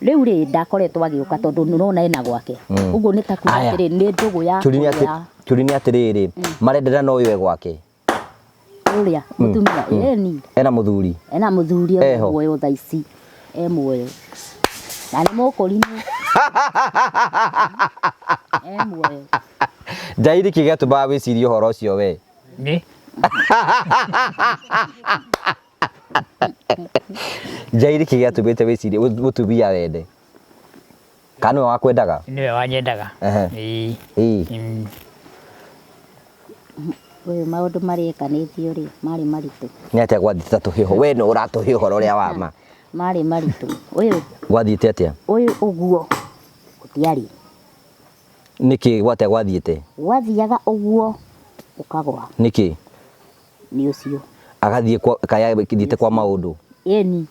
Rĩu rĩ ndakoretwo agĩũka tondũ nĩ ũrona ena gwake. Ũguo nĩ ta kuga atĩrĩ nĩ ndũgũ ya kũrĩa. Kĩũria nĩ atĩrĩrĩ, marendana na ũyũ e gwake? Ũrĩa mũtumia ĩni. Ena mũthuri. Ena mũthuri e muoyo thaa ici. E muoyo. Na nĩ mũkũrinũ. E muoyo. Njairi kĩ gĩatũmaga wĩcirie ũhoro ũcio we? Nĩ. Njairi kĩ gĩatũmĩte wĩcirie mũtumia wende? Kana nĩwe wakwendaga? Nĩwe wanyendaga. Ĩĩ. Ĩĩ. Ũyũ maũndũ marĩa ekanĩtio rĩ marĩ maritũ. Nĩ atĩa gwathiĩte ta tũhe ũhoro? We nĩ ũratũhe ũhoro ũrĩa wa ma. Marĩ maritũ. Ũyũ. Gwathiĩte atĩa? Ũyũ ũguo gũtiarĩ. Nĩkĩ gwatĩa gwathiĩte? Gwathiaga ũguo ũkagwa. Nĩkĩ? Nĩ ũcio. Agathiĩ kwa kaya thiĩte kwa maũndũ. Ĩni.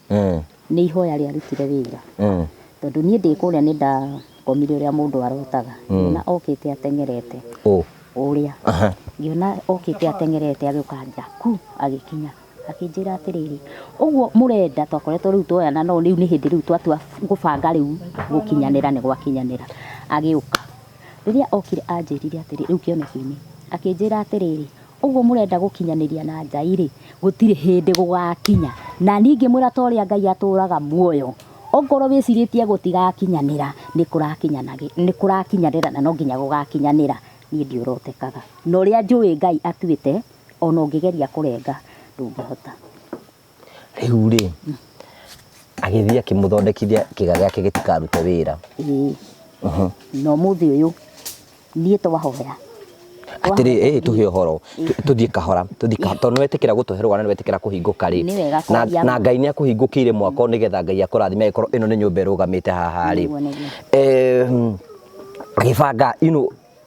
Nĩ ihoya rĩarutire wĩra. Tondũ niĩ ndĩ kũrĩa nĩ ndakomire ũrĩa mũndũ arotaga. Ngĩona okĩte ateng'erete. Ũ. Ũrĩa. Ngĩona okĩte ateng'erete agĩũka nja ku agĩkinya. Akĩnjĩra atĩrĩrĩ, ũguo mũrenda twakoretwo rĩu tuoyana no rĩu nĩ hĩndĩ rĩu twatua gũbanga rĩu gũkinyanĩra nĩ gwakinyanĩra. Agĩũka. Rĩrĩa okire anjĩrire atĩrĩ, rĩu kĩoneki-inĩ, akĩnjĩra atĩrĩrĩ, ũguo mũrenda gũkinyanĩria na Ngai rĩ, gũtirĩ hĩndĩ gũgakinya. Na niĩ ngĩmwĩra ta ũrĩa Ngai atũraga muoyo, okorwo wĩcirĩtie gũtigakinyanĩra, nĩ kũrakinyanĩra na no nginya gũgakinyanĩra. Niĩ ndiũrotekaga. Na ũrĩa njũĩ Ngai atuĩte, ona ũngĩgeria kũrenga ndũngĩhota. Rĩu rĩ, agĩthiĩ akĩmũthondekithia kĩga gĩake gĩtikarute wĩra. Ĩĩ. Na ũmũthĩ ũyũ niĩ twahoya. Atĩrĩ, tũhe ũhoro, tũthiĩ kahora, tũthiĩ kahora, tondũ nĩwetĩkĩra gũtũhe rũgano, nĩwetĩkĩra kũhingũka rĩ. Nĩ wega kwaria Na Ngai nĩ akũhingũkĩire mwako nĩgetha Ngai akũrathime angĩkorwo ĩno nĩ nyũmba ĩrũgamĩte haha rĩ. Agĩbanga,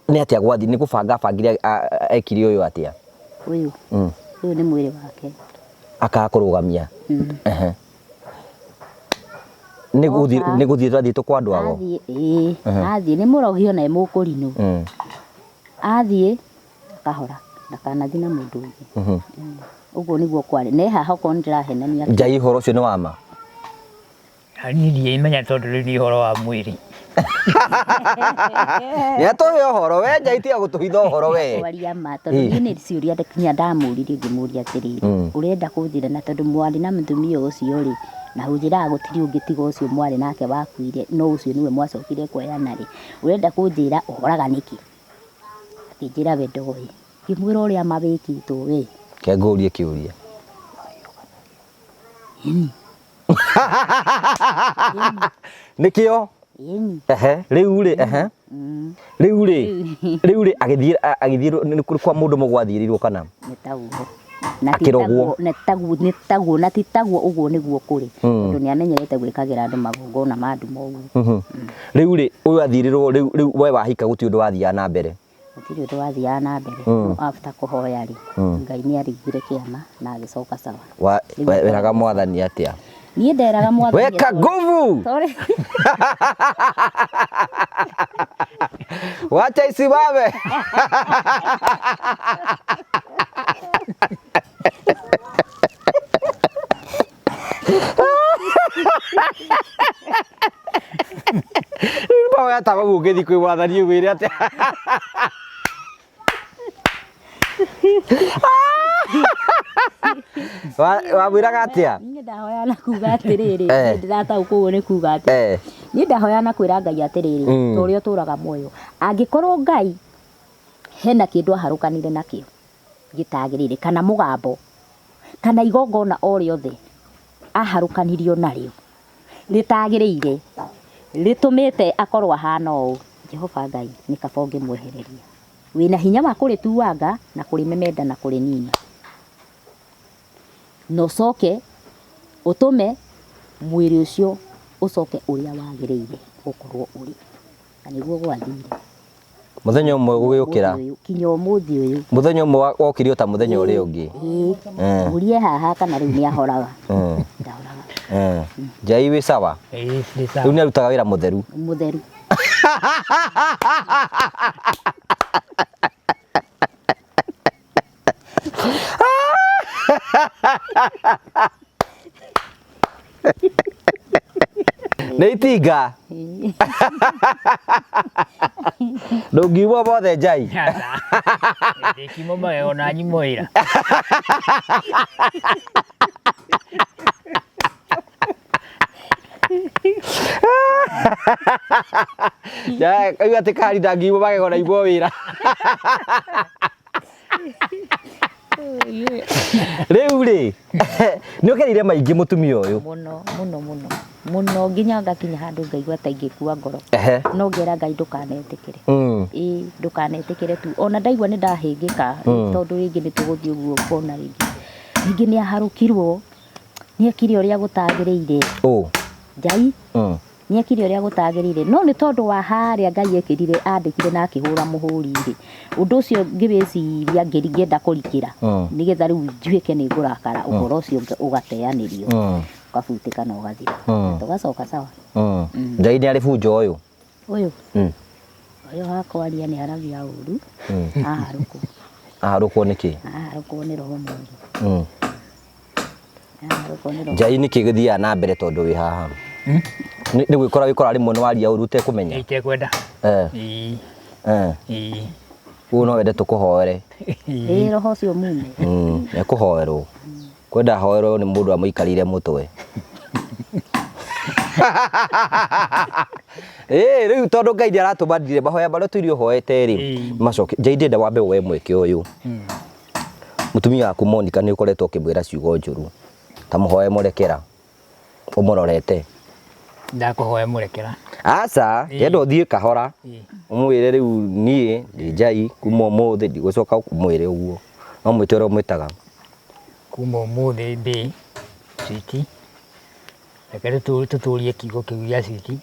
nĩ atĩa gwathiĩ, nĩ gũbanga abangire ekire ũyũ atĩa? Ũyũ. Ũyũ nĩ mwĩrĩ wake. Akaga kũrũgamia. Nĩ gũthiĩ twathiĩte kwa andũ ago? Athiĩ, athiĩ nĩ mũrogi ona e mũkũrinũ. Athiĩ akahora ndakanathiĩ na mũndũ ũngĩ. Ũguo nĩguo kwarĩ. Na haha okorwo nĩ ndĩrahenania. Ngai ũhoro ũcio nĩ wa ma? Niĩ ndiimenya tondũ rĩu nĩ ũhoro wa mwĩrĩ. Nĩ atũhe ũhoro we Ngai tiga gũtũhitha ũhoro we. Kwaria ma tondũ niĩ nĩ ciũria nginya ndamũririe ngĩmũria atĩrĩrĩ, ũrenda kũnjĩra na tondũ mwarĩ na mũtumia ũcio rĩ, na ũnjĩraga gũtirĩ ũngĩ tiga ũcio mwarĩ nake wakuire, no ũcio nĩwe mwacokire kuoyana rĩ, ũrenda kũnjĩra ũhoraga nĩkĩ? Akĩnjĩra we ndoĩ. Ngĩmwĩra ũrĩa ma wĩkĩtwo we. Ke ngũrie kĩũria. Nĩkĩo? Ehe, rĩu rĩ, ehe. Rĩu rĩ, rĩu rĩ agĩthiĩ agĩthiĩ nĩ kwa mũndũ mũgwathiĩrĩirwo kana? Nĩ taguo. Akĩrogwo. Nĩ taguo, nĩ taguo, na ti taguo ũguo nĩguo kũrĩ. Tondũ nĩ amenyerete gwĩkagĩra andũ magongona ma nduma ũguo. Rĩu rĩ, ũyũ athiĩrĩrwo rĩu rĩu we wahika gũtirĩ ũndũ wathiaga na mbere. Gũtirĩ ũndũ wathiaga na mbere. No after kũhoya rĩ, Ngai nĩ aringire kĩama na agĩcoka sawa. Weraga mwathani atĩa? Niĩ nderaga mwathani. Weka nguvu. Sorry. Wacha isimame. Rĩu mahoya ta mau ũngĩthiĩ kwĩ mwathani ũmwĩre atĩa? Wamwĩraga atĩa? Niĩ ndahoya na kuga atĩrĩrĩ, Eh. niĩ ndĩrataũkwo nĩ kuga atĩ Eh. niĩ ndahoya na kwĩra Ngai atĩrĩrĩ, ta ũrĩa ũtũraga muoyo, angĩkorwo Ngai hena kĩndũ aharũkanire nakĩo gĩtagĩrĩire, kana mũgambo, kana igongona o rĩothe aharũkanirio narĩo rĩtagĩrĩire, rĩtũmĩte akorwo ahana ũũ, Jehova Ngai nĩ kaba ũngĩmwehereria. Wĩna hinya wa kũrĩtuanga na kũrĩmemenda na kũrĩnina, na ũcoke ũtũme mwĩrĩ ũcio ũcoke ũrĩa wagĩrĩire gũkorwo ũrĩ. Na nĩguo gwathire. Mũthenya ũmwe gũgĩũkĩra. Kinya ũmũthĩ ũyũ. Mũthenya ũmwe wokire o ta mũthenya ũrĩa ũngĩ. Ĩĩ. Mũrie haha kana rĩu nĩ ahoraga. Ndahoraga. Njai wĩ sawa? Ĩĩ, ndĩ sawa. Rĩu nĩ arutaga wĩra mũtheru. Mũtheru. Nĩ itinga. Ndũngiumwo mothe Njai. Ndĩkiuma magego na nyumo wĩra. Njai, auga atĩ kari ndangiumwo magego na imwo wĩra. Rĩu rĩ, nĩ ũgereire maingĩ mũtumia ũyũ. Mũno, mũno, mũno. Mũno nginya ngakinya handũ ngaigua ta ingĩkua ngoro. Ehe. No ngera Ngai ndũkanetĩkĩre. Ĩĩ, ndũkanetĩkĩre tu. Ona ndaigua nĩ ndahĩngĩka, tondũ rĩngĩ nĩ tũgũthiĩ ũguo ngona rĩngĩ. Rĩngĩ nĩ aharũkirwo, nĩ ekire ũrĩa gũtagĩrĩire. Ũ. Ngai. Nĩ ekire ũrĩa gũtagĩrĩire. No nĩ tondũ wa harĩa Ngai ekĩrire, andĩkire na akĩhũra mũhũri rĩ. Ũndũ ũcio ngĩwĩciria ngĩenda kũrikĩra. Nĩgetha rĩu njuĩke nĩ ngũrakara, ũhoro ũcio ũgateanĩrio. Ũgabutĩka na ũgathira. Tũgacoka sawa. Ngai nĩ arĩ bunjo ũyũ. Ũyũ? Ũyũ hakwaria nĩ aragia ũru. Aharũkwo. Aharũkwo nĩkĩ? Aharũkwo nĩ roho mũũru. Aharũkwo nĩ roho. Ngai nĩkĩ gĩthiaga na mbere tondũ wĩ haha? Nĩ gwĩkora wĩkora rĩmwe nĩ waria ũru ũtekũmenya? Itekwenda. Ĩĩ. Ĩĩ. Ũguo no wende tũkũhoere. Ĩĩ, roho ũcio mume. Nĩekũhoerwo. Kwenda ahoerwo nĩ mũndũ amũikarĩire mũtwe. Ĩĩ, rĩu tondũ Ngai nĩaratũmandire mahoya marĩa tũire ũhoete rĩ, macoke. Ngai ndĩrenda wambe woe mweke ũyũ. Mũtumia waku Monica nĩ ũkoretwo ũkĩmwĩra ciugo njũru. Ta mũhoe mũrekera. Ũmũrorete. Ndakũhoya mũrekera. Aca, ndĩrenda ũthiĩ kahora. Ũmwĩre rĩu niĩ ndĩ Ngai kuma ũmũthĩ ndigũcoka ũmwĩre ũguo. No mwĩte ũrĩa ũmwĩtaga. Kuma ũmũthĩ ndĩ switi. Reke tũtũrie kiugo kĩu gĩa switi,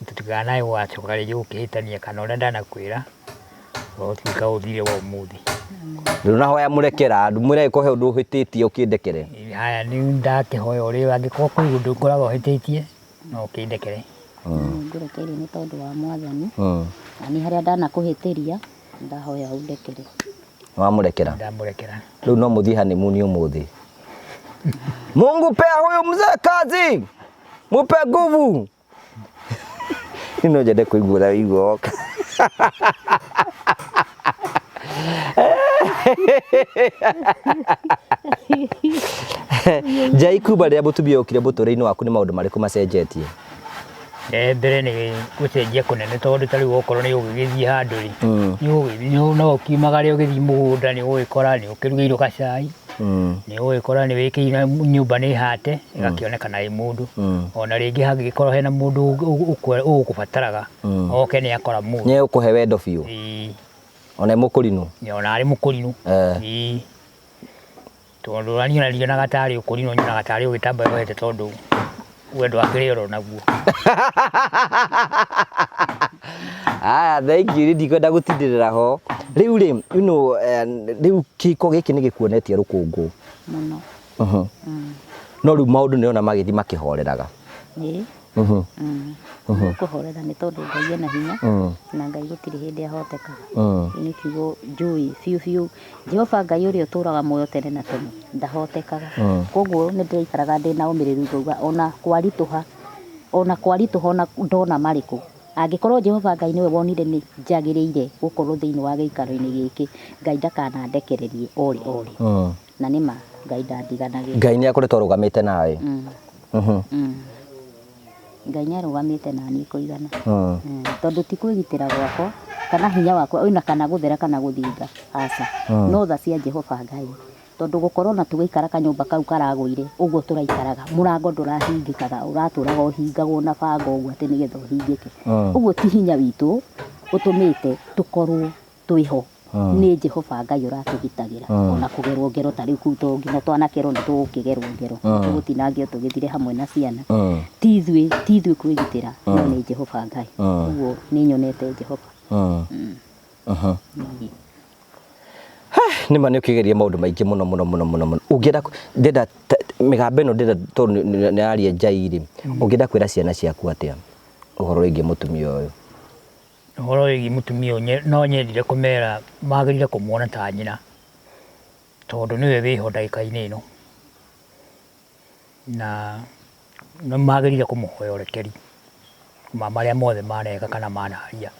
tũtikanae gũgacoka rĩngĩ gũkĩhĩtania kana ũrĩa ndanakwĩra, ũtuĩka ũthire wa ũmũthĩ. Ndũnahoya mũrekera, ndũmwĩre angĩkorwo he ũndũ ũhĩtĩtie ũkĩndekere. Haya, nĩ ndakĩhoya ũrĩa angĩkorwo kwĩ ũndũ ngoragwo hĩtĩtie, no ũkĩndekere. Ngũrekeire nĩ tondũ wa Mwathani. Na niĩ harĩa ndanakũhĩtĩria, ndahoya ũndekere. Wamũrekera? Ndamũrekera. Rĩu no mũthiĩ honeymoon ũmũthĩ. Mungu pea huyu mzee kazi, mupe nguvu. Niĩ no nyende kũigua ũrĩa ũigua woka. Njai, kuma rĩrĩa mũtumia okire mũtũrĩre-inĩ waku nĩ maũndũ marĩkũ macenjetie? Mbere nĩ gũcenjia kũnene tondũ ta rĩu okorwo nĩ ũgĩgĩthiĩ handũ rĩ, no ũkiumagare ũgĩthiĩ mũgũnda nĩ ũgũgĩkora nĩ ũkĩrugĩirwo gacai, nĩ ũgũgĩkora nĩ wĩkĩire nyũmba nĩ hate, ĩgakĩonekana ĩ mũndũ. Ona rĩngĩ hangĩgĩkorwo hena mũndũ ũgũkũbataraga, oke nĩ akora mũndũ. Nĩ egũkũhe wendo biũ. Ĩĩ. Ona e mũkũrinũ? Nĩ ona arĩ mũkũrinũ. Ĩĩ. Tondũ ona niĩ ona ndionaga tarĩ ũkũrinũ, nyonaga tarĩ ũgĩtamba yohete tondũ wendo akĩrĩ oro naguo. Aya, thank you, ndikwenda gũtindĩrĩra ho. Rĩu rĩ, you know, rĩu kĩhiko gĩkĩ nĩ gĩkuonetie rũkũngũ. Mũno. No rĩu maũndũ nĩona magĩthiĩ makĩhoreraga. Ĩĩ. Kũhorera nĩ tondũ Ngai ena hinya, na Ngai gũtirĩ hĩndĩ ahotekaga. Nĩ kiugo njũĩ biũ biũ. Jehova Ngai ũrĩa ũtũraga muoyo tene na tene ndahotekaga. Koguo nĩ ndĩraikaraga ndĩna ũmĩrĩru ngauga ona kwaritũha, ona kwaritũha ona ndona marĩkũ. Angĩkorwo Jehova Ngai nĩwe wonire nĩ njagĩrĩire gũkorwo thĩinĩ wa gĩikaro-inĩ gĩkĩ, Ngai ndakanandekererie orĩ orĩ. Na nĩ ma Ngai ndandiganagĩria. Ngai nĩ akoretwo arũgamĩte nawe. Ngai nĩ arũgamĩte naniĩ kũigana. Tondũ ti kwĩgitĩra gwakwa kana hinya wakwa ona kana gũthera kana gũthinga, aca. No tha cia Jehova Ngai. Tondũ gũkorwo na tũgĩikara kanyũmba kau karagũire ũguo tũraikaraga, mũrango ndũrahingĩkaga, ũratũraga ũhingagwo na banga ũguo atĩ nĩgetha ũhingĩke. Ũguo ti hinya witũ ũtũmĩte tũkorwo twĩho. Nĩ Jehova Ngai ũratũgitagĩra. Ona kũgerwo ngero ta rĩu kũu to nginya twanakerwo nĩ tũgũkĩgerwo ngero. Tũgũtinangio tũgĩthire hamwe na ciana. Ti ithuĩ kwĩgitĩra, no nĩ Jehova Ngai. Ũguo nĩ nyonete Jehova. Nĩ ma nĩ ũkĩgeria maũndũ maingĩ mũno mũno mũno mũno mũno. Ũngĩenda ndĩrenda mĩgambo ĩno ndĩrenda tondũ nĩ yaria njai rĩ, ũngĩenda kwĩra ciana ciaku atĩa ũhoro wĩgiĩ mũtumia ũyũ? Ũhoro wĩgiĩ mũtumia ũyũ no nyendire kũmera magĩrĩire kũmuona ta nyina, tondũ nĩwe wĩho ndagĩka-inĩ ĩno, na nĩ magĩrĩire kũmũhoya ũrekeri ma marĩa mothe maneka kana manaria.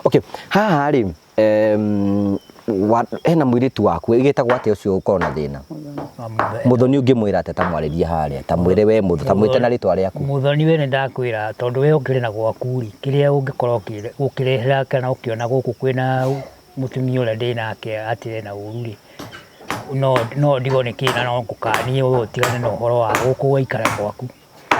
Okay, haha rĩ, hena mũirĩtu waku ĩgĩtagwo atĩa ũcio ũkorwo na thĩna? Mũthoni ũngĩmwĩra atĩa ta mwarĩrie harĩa, ta mwĩre we Mũthoni, ta mwĩte na rĩtwa rĩaku. Mũthoni we nĩ ndakwĩra tondũ we ũkĩrĩ na gwaku rĩ, kĩrĩa ũngĩkorwo ũkĩrehera kana ũkĩona gũkũ kwĩna mũtumia ũrĩa ndĩ nake atĩ ena ũru rĩ, no ndigwo nĩ kĩ na no ngũkanie we ũtigane na ũhoro wa gũkũ waikara gwaku.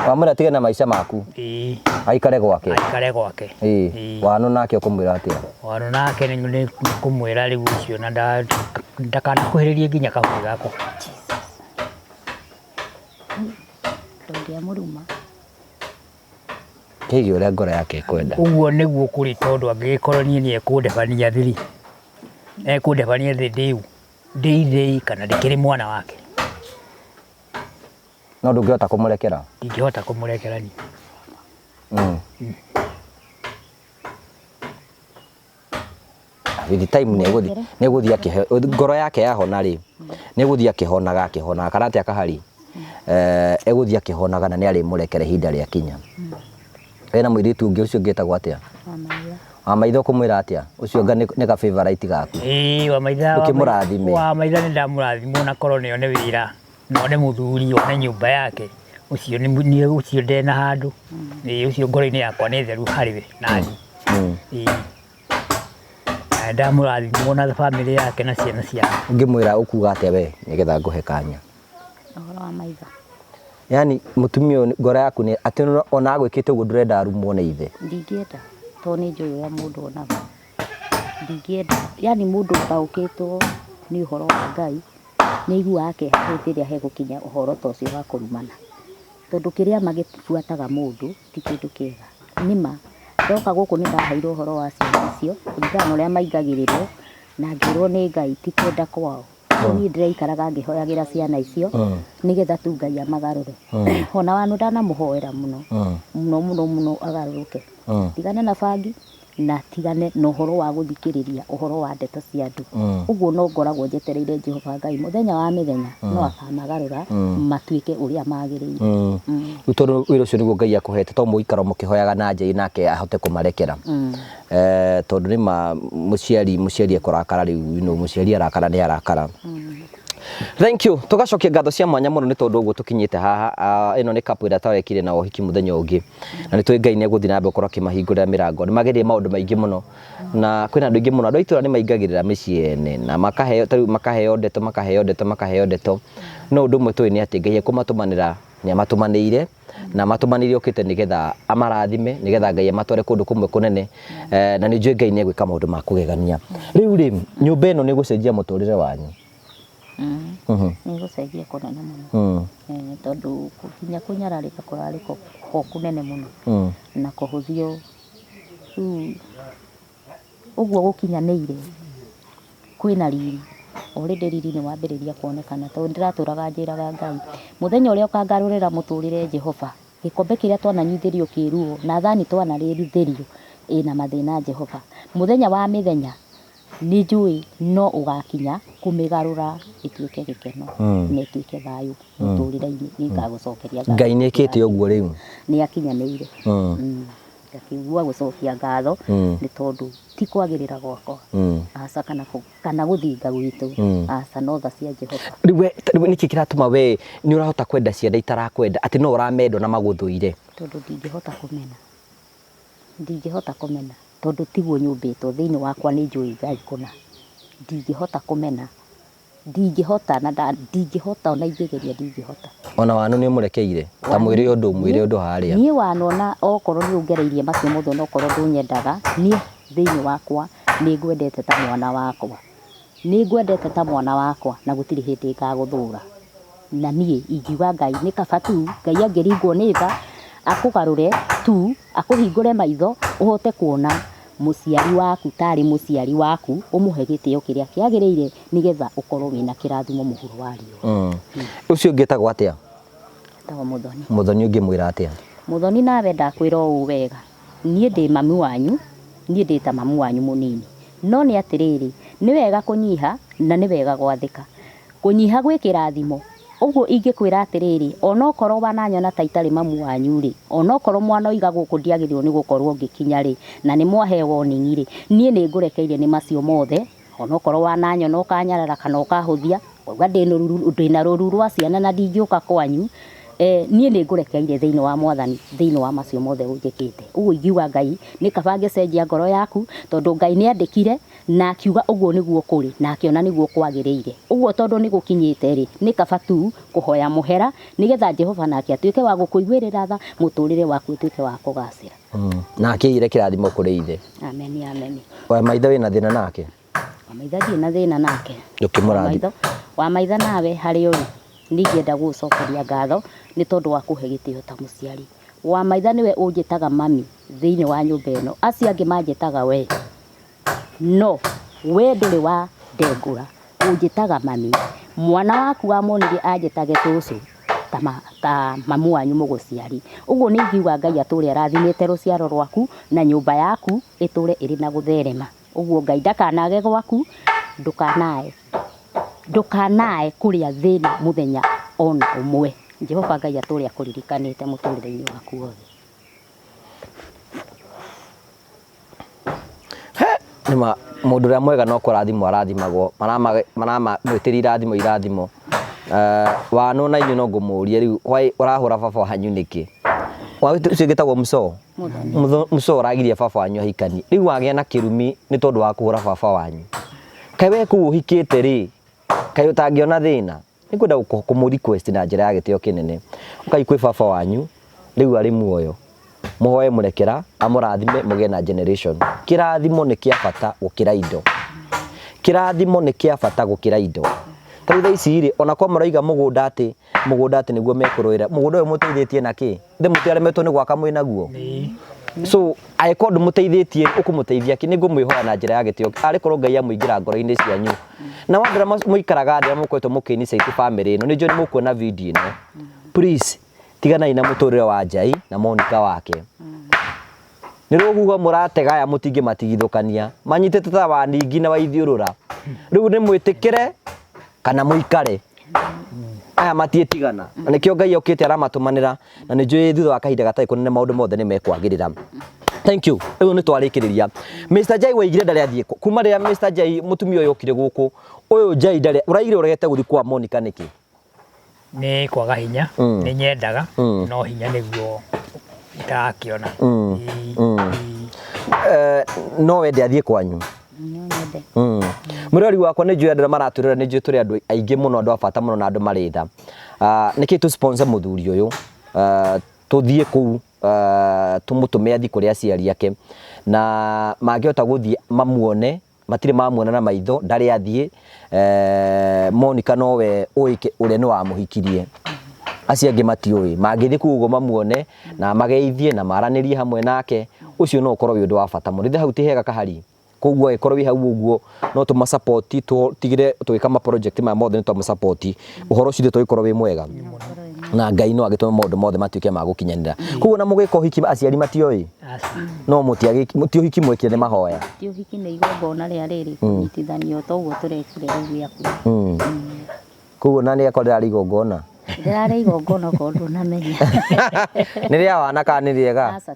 Wamwĩra atige na maica maku. Ĩĩ. Aikare gwake. Aikare gwake. Ĩĩ. Wanu nake ũkũmwĩra atĩa? Wanu nake nĩ kũmwĩra rĩu ũcio na ndakanakuhĩrĩrie nginya kahũĩ gakwa. Ndũngĩamũruma. Kĩgiĩ ũrĩa ngoro yake ĩkwenda. Ũguo nĩguo kũrĩ tondũ angĩgĩkorwo niĩ nĩ ekũndebania thĩ rĩ, ekũndebania thĩ ndĩu, ndĩ ithĩi kana ndĩkĩrĩ mwana wake. No ndũngĩhota kũmũrekera? Ndingĩhota kũmũrekera niĩ. With time nĩ egũthiĩ akĩhe ngoro yake yahona rĩ, nĩ egũthiĩ akĩhonaga akĩhonaga kana atĩa kahari? Egũthiĩ akĩhonaga na nĩ arĩmũrekera ihinda rĩakinya. Hena mũirĩtu ũngĩ ũcio ũngĩ etagwo atĩa? Wamaitha ũkũmwĩra atĩa? Ũcio anga nĩ ka favorite gaku. Ĩĩ, Wamaitha. Ũkĩmũrathime. Wamaitha nĩ ndamũrathima ona korwo nĩ one wĩra, na one mũthuri, one nyũmba yake. Ũcio nĩ ũcio ndena handũ. Ĩĩ, ũcio ngoro-inĩ yakwa nĩ theru harĩ we na niĩ. Ĩĩ. Na ndamũrathima na bamĩrĩ yake na ciana ciao. Ũngĩmwĩra ũkuga atĩa we nĩgetha ngũhe kanya? Ũhoro wa maitho. Yaani mũtumia ũyũ ngoro yaku nĩ atĩ ona agwĩkĩte ũguo ndũrenda arumwo nĩ ithe. Ndingĩenda tondũ nĩ njũĩ ũrĩa mũndũ onaga. Ndingĩenda, yaani mũndũ ũtaũkĩtwo nĩ ũhoro wa Ngai nĩ aiguaga kĩeha hĩndĩ ĩrĩa hegũkinya ũhoro ta ũcio wa kũrumana. Tondũ kĩrĩa magĩbuataga mũndũ ti kĩndũ kĩega. Nĩma ndoka gũkũ nĩ ndaheirwo ũhoro wa ciana icio kũringana na ũrĩa maingagĩrĩrwo na ngĩrwo nĩ Ngai ti kwenda kwao. Niĩ ndĩraikaraga ngĩhoyagĩra ciana icio nĩgetha tu Ngai amagarũre. Ona wanu ndanamũhoera mũno mũno mũno mũno agarũrũke. Tigane na bangi na tigane na ũhoro wa gũthikĩrĩria ũhoro wa ndeto cia andũ. Ũguo no ngoragwo njetereire Jehova Ngai mũthenya wa mĩthenya no akamagarũra matuĩke ũrĩa magĩrĩire. Rĩu tondũ wĩra ũcio nĩguo Ngai akũhete to mũikaro mũkĩhoyaga na Ngai nake ahote kũmarekera. Tondũ nĩ ma mũciari ekũrakara rĩu, you know, mũciari arakara nĩ arakara. Thank you. Tugacokia ngatho cia mwanya mũno nĩ tondũ ũguo tũkinyĩte haha. Ĩno nĩ couple ĩrĩa twarekire na ũhiki mũthenya ũngĩ. Na nĩ tũĩ Ngai nĩ egũthiĩ na mbere gũkorwo akĩmahingũrĩra mĩrango. Nĩ magerie maũndũ maingĩ mũno. Na kwĩna andũ aingĩ mũno. Andũ a itũũra nĩ maingagĩrĩra mĩciĩ ene na makaheo, ta rĩu makaheo ndeto, makaheo ndeto, makaheo ndeto. No ũndũ ũmwe tũĩ nĩ atĩ Ngai ekũmatũmanĩra nĩ amatũmanĩire. Na amatũmanĩire okĩte nĩgetha amarathime, nĩgetha Ngai amatware kũndũ kũmwe kũnene. Na nĩ njũĩ Ngai nĩ egwĩka maũndũ ma kũgegania. Rĩu rĩ, nyũmba ĩno nĩ ĩgũcenjia mũtũrĩre wanyu? Nĩ ĩgũcenjia kũnene mũno. Tondũ nginya kũnyararĩka kũrarĩ ho kũnene mũno. Na kũhũthio rĩu ũguo gũkinyanĩire kwĩna riri. Already riri nĩ wambĩrĩria kuonekana tondũ ndĩratũraga njĩraga Ngai mũthenya ũrĩa ũkangarũrĩra mũtũrĩre Jehova, gĩkombe kĩrĩa twananyuithĩrio kĩruo na thani twanarĩrithĩrio ĩna mathĩna Jehova. Mũthenya wa mĩthenya nĩ njũĩ no ũgakinya kũmĩgarũra ĩtuĩke gĩkeno na ĩtuĩke thayũ mũtũrĩre-inĩ. Nĩ ngagũcokeria ngatho. Ngai nĩ ekĩte ũguo rĩu. Nĩ akinyanĩire. Ngakĩigua gũcokia ngatho nĩ tondũ ti kwagĩrĩra gwakwa, aca, kana gũthinga gwitũ, aca, no tha cia Jehova. Rĩu we, rĩu nĩkĩ kĩratũma we nĩ ũrahota kwenda ciana itarakwenda, atĩ no ũramendwo na magũthũire? Tondũ ndingĩhota kũmena, ndingĩhota kũmena tondũ tiguo nyũmbĩtwo. Thĩinĩ wakwa nĩ njũĩ Ngai kũna, ndingĩhota kũmena, ndingĩhota, na ndingĩhota ona ingĩgeria ndingĩhota. Ona wanu nĩ ũmũrekeire? Ta mwĩre ũndũ, mwĩre ũndũ harĩa. Niĩ wanona okorwo nĩ ũngereirie macio mothe, onokorwo ndũnyendaga, niĩ thĩinĩ wakwa nĩ ngwendete ta mwana wakwa, nĩ ngwendete ta mwana wakwa, na gũtirĩ hĩndĩ ngagũthũra. Na niĩ ingiuga Ngai nĩ kaba tu Ngai angĩringwo nĩ tha akũgarũre tu, akũhingũre maitho ũhote kuona mũciari waku tarĩ mũciari waku, ũmũhe gĩtĩo kĩrĩa kĩagĩrĩire nĩgetha ũkorwo wĩna kĩrathimo mũhuro wa riũa. Ũcio ũngĩ etagwo atĩa? Etagwo Mũthoni. Mũthoni ũngĩmwĩra atĩa? Mũthoni, nawe ndakwĩra ũũ wega, niĩ ndĩ mami wanyu, niĩ ndĩ ta mamu wanyu mũnini, no nĩ atĩrĩrĩ, nĩ wega kũnyiha na nĩ wega gwathĩka. Kũnyiha gwĩ kĩrathimo. Ũguo ingĩkwĩra atĩrĩrĩ, onokorwo wananyona ta itarĩ mamu wanyu rĩ, onokorwo mwanoiga gũkũ ndiagĩrĩirwo nĩ gũkorwo ngĩkinya rĩ, na nĩ mwahe warning rĩ, niĩ nĩ ngũrekeire nĩ macio mothe. Onokorwo wananyona ũkanyarara kana ũkahũthia, ũkauga ndĩna rũru rwa ciana na ndingĩũka kwanyu, niĩ nĩ ngũrekeire thĩinĩ wa Mwathani, thĩinĩ wa macio mothe ũnjĩkĩte. Ũguo ingiuga Ngai nĩ kaba ngĩcenjia ngoro yaku, tondũ Ngai nĩ andĩkire na akiuga ũguo nĩguo kũrĩ, na akĩona nĩguo kwagĩrĩire. Ũguo tondũ nĩ gũkinyĩte rĩ, nĩ kaba tu kũhoya mũhera nĩgetha Jehova nake atuĩke wa gũkũiguĩrĩra tha, mũtũrĩre waku ũtuĩke wa kũgacĩra. Na akĩigire kĩrathimo kũrĩ ithe. Amen, amen. Wa maitho wĩna thĩna nake? Wa maitho ndirĩ na thĩna nake. Ndũkĩmũrathima. Wa maitho nawe harĩa ũrĩ, nĩ ingĩenda gũgũcokeria ngatho nĩ tondũ wa kũhe gĩtĩo ta mũciari. Wa maitho nĩwe ũnjĩtaga mami thĩinĩ wa nyũmba ĩno, acio angĩ manjĩtaga we, no we ndũrĩ wa ndengũra, ũnjĩtaga mami. Mwana waku wamwonirie anjĩtage cũcũ ta mamu wanyu mũgũciari. Ũguo nĩ ingiuga Ngai atũre arathimĩte rũciaro rwaku na nyũmba yaku ĩtũre ĩrĩ na gũtherema. Ũguo Ngai ndakanage gwaku, ndũkanae kũrĩa thĩna mũthenya ona ũmwe. Jehova Ngai atũre akũririkanĩte mũtũrĩre-inĩ waku wothe. Nĩma mũndũ ũrĩa mwega no kũrathimwo arathimagwo, maramwĩtĩria irathimo irathimo. Wano na inyuĩ no ngũmũrie rĩu, why ũrahũra baba wanyu nĩkĩ? Ũcio ũngĩ Mũcoo? Mũcoo ũragiria baba wanyu ahikanie. Rĩu wagĩa na kĩrumi nĩ tondũ wa kũhũra baba wanyu. Kaĩ we kũu ũhikĩte rĩ, kaĩ ũtangĩona thĩna? Nĩngwenda kũmũ request na njĩra ya gĩtĩo kĩnene. Ũkai kwĩ baba wanyu, rĩu arĩ muoyo. Mũhoe mũrekera, amũrathime mũgĩe na generation. Kĩrathimo nĩ kĩa bata gũkĩra indo. Kĩrathimo nĩ kĩa bata gũkĩra indo. Ta rĩu thaa ici rĩ, ona kwa marauga mũgũnda atĩ, mũgũnda atĩ nĩguo mekũrũĩra. Mũgũnda ũyũ mũteithĩtie na kĩ? Ithe mũtiaremetwo nĩ gwaka mwĩ naguo? So angĩkorwo ndũmũteithĩtie, ũkũmũteithia kĩ? Nĩ ngũmwĩhoya na njĩra ya gĩtĩo, arĩ korwo Ngai amũingĩra ngoro-inĩ cianyu. Na andũ arĩa mũikaraga thĩ arĩa mũkoretwo mũkĩ-initiate family ĩno, nĩ njũĩ nĩ mũkuona video ĩno. Please, tiganai na mũtũrĩre wa Njai na Monica wake. Nĩ rũhuho mũratega aya mũtingĩmatigithũkania. Manyitĩte ta waningi na waithiũrũra. Rĩu nĩ mwĩtĩkĩre kana mũikare. Aya matiĩtigana. Na nĩkĩo Ngai okĩte aramatũmanĩra, na nĩ njũĩ thutha wa kahinda gatarĩ kũnene maũndũ mothe nĩ mekwagĩrĩra. Thank you. Rĩu nĩ twarĩkĩrĩria. Mr. Jai waigire ndarĩ athiĩ kũ? Kuma rĩrĩa Mr. Jai mũtumia ũyũ okire gũkũ, ũyũ Jai ndarĩ, ũraigire ũregete gũthiĩ kwa Monica nĩkĩ? Nĩ kwaga hinya, nĩ nyendaga, no hinya nĩguo itarakĩona. No wende athiĩ kwanyu? No nyende. Mũrori wakwa nĩ njũĩ andũ arĩa maratwĩrora, nĩ njũĩ tũrĩ andũ aingĩ mũno, andũ a bata mũno na andũ marĩ tha. Nĩkĩ tũ sponsor mũthuri ũyũ, tũthiĩ kũu, tũmũtũme athiĩ kũrĩ aciari ake, na mangĩhota gũthiĩ mamuone, matirĩ mamuona na maitho, ndarĩ athiĩ, Monica nowe ũĩ ũrĩa nĩ wamũhikirie, acio angĩ matiũĩ, mangĩthiĩ kũu ũguo mamuone na mageithie na maranĩrie hamwe nake, ũcio no ũkorwo wĩ ũndũ wa bata mũno. Ithe hau ti hega kahari, koguo angĩkorwo wĩ hau ũguo no tũma support, tũtigĩre tũgĩka ma project maya mothe nĩ twamũ support, ũhoro ũcio tũgĩkorwo wĩ mwega, na Ngai no agĩtũme maũndũ mothe matuĩke ma gũkinyanĩra. Koguo na mũgĩka ũhiki aciari matioĩ? No mũtiagĩ, ti ũhiki mwekire nĩ mahoya? Ti ũhiki, nĩ igongona rĩa rĩrĩ kũnyitithanio ta ũguo tũrekire rĩu gĩaku. Koguo na nĩ akorwo rĩrarĩ igongona? Ndĩrarĩ igongona okorwo ndũnamenya. Nĩ rĩa wana kana nĩ rĩega? Aca,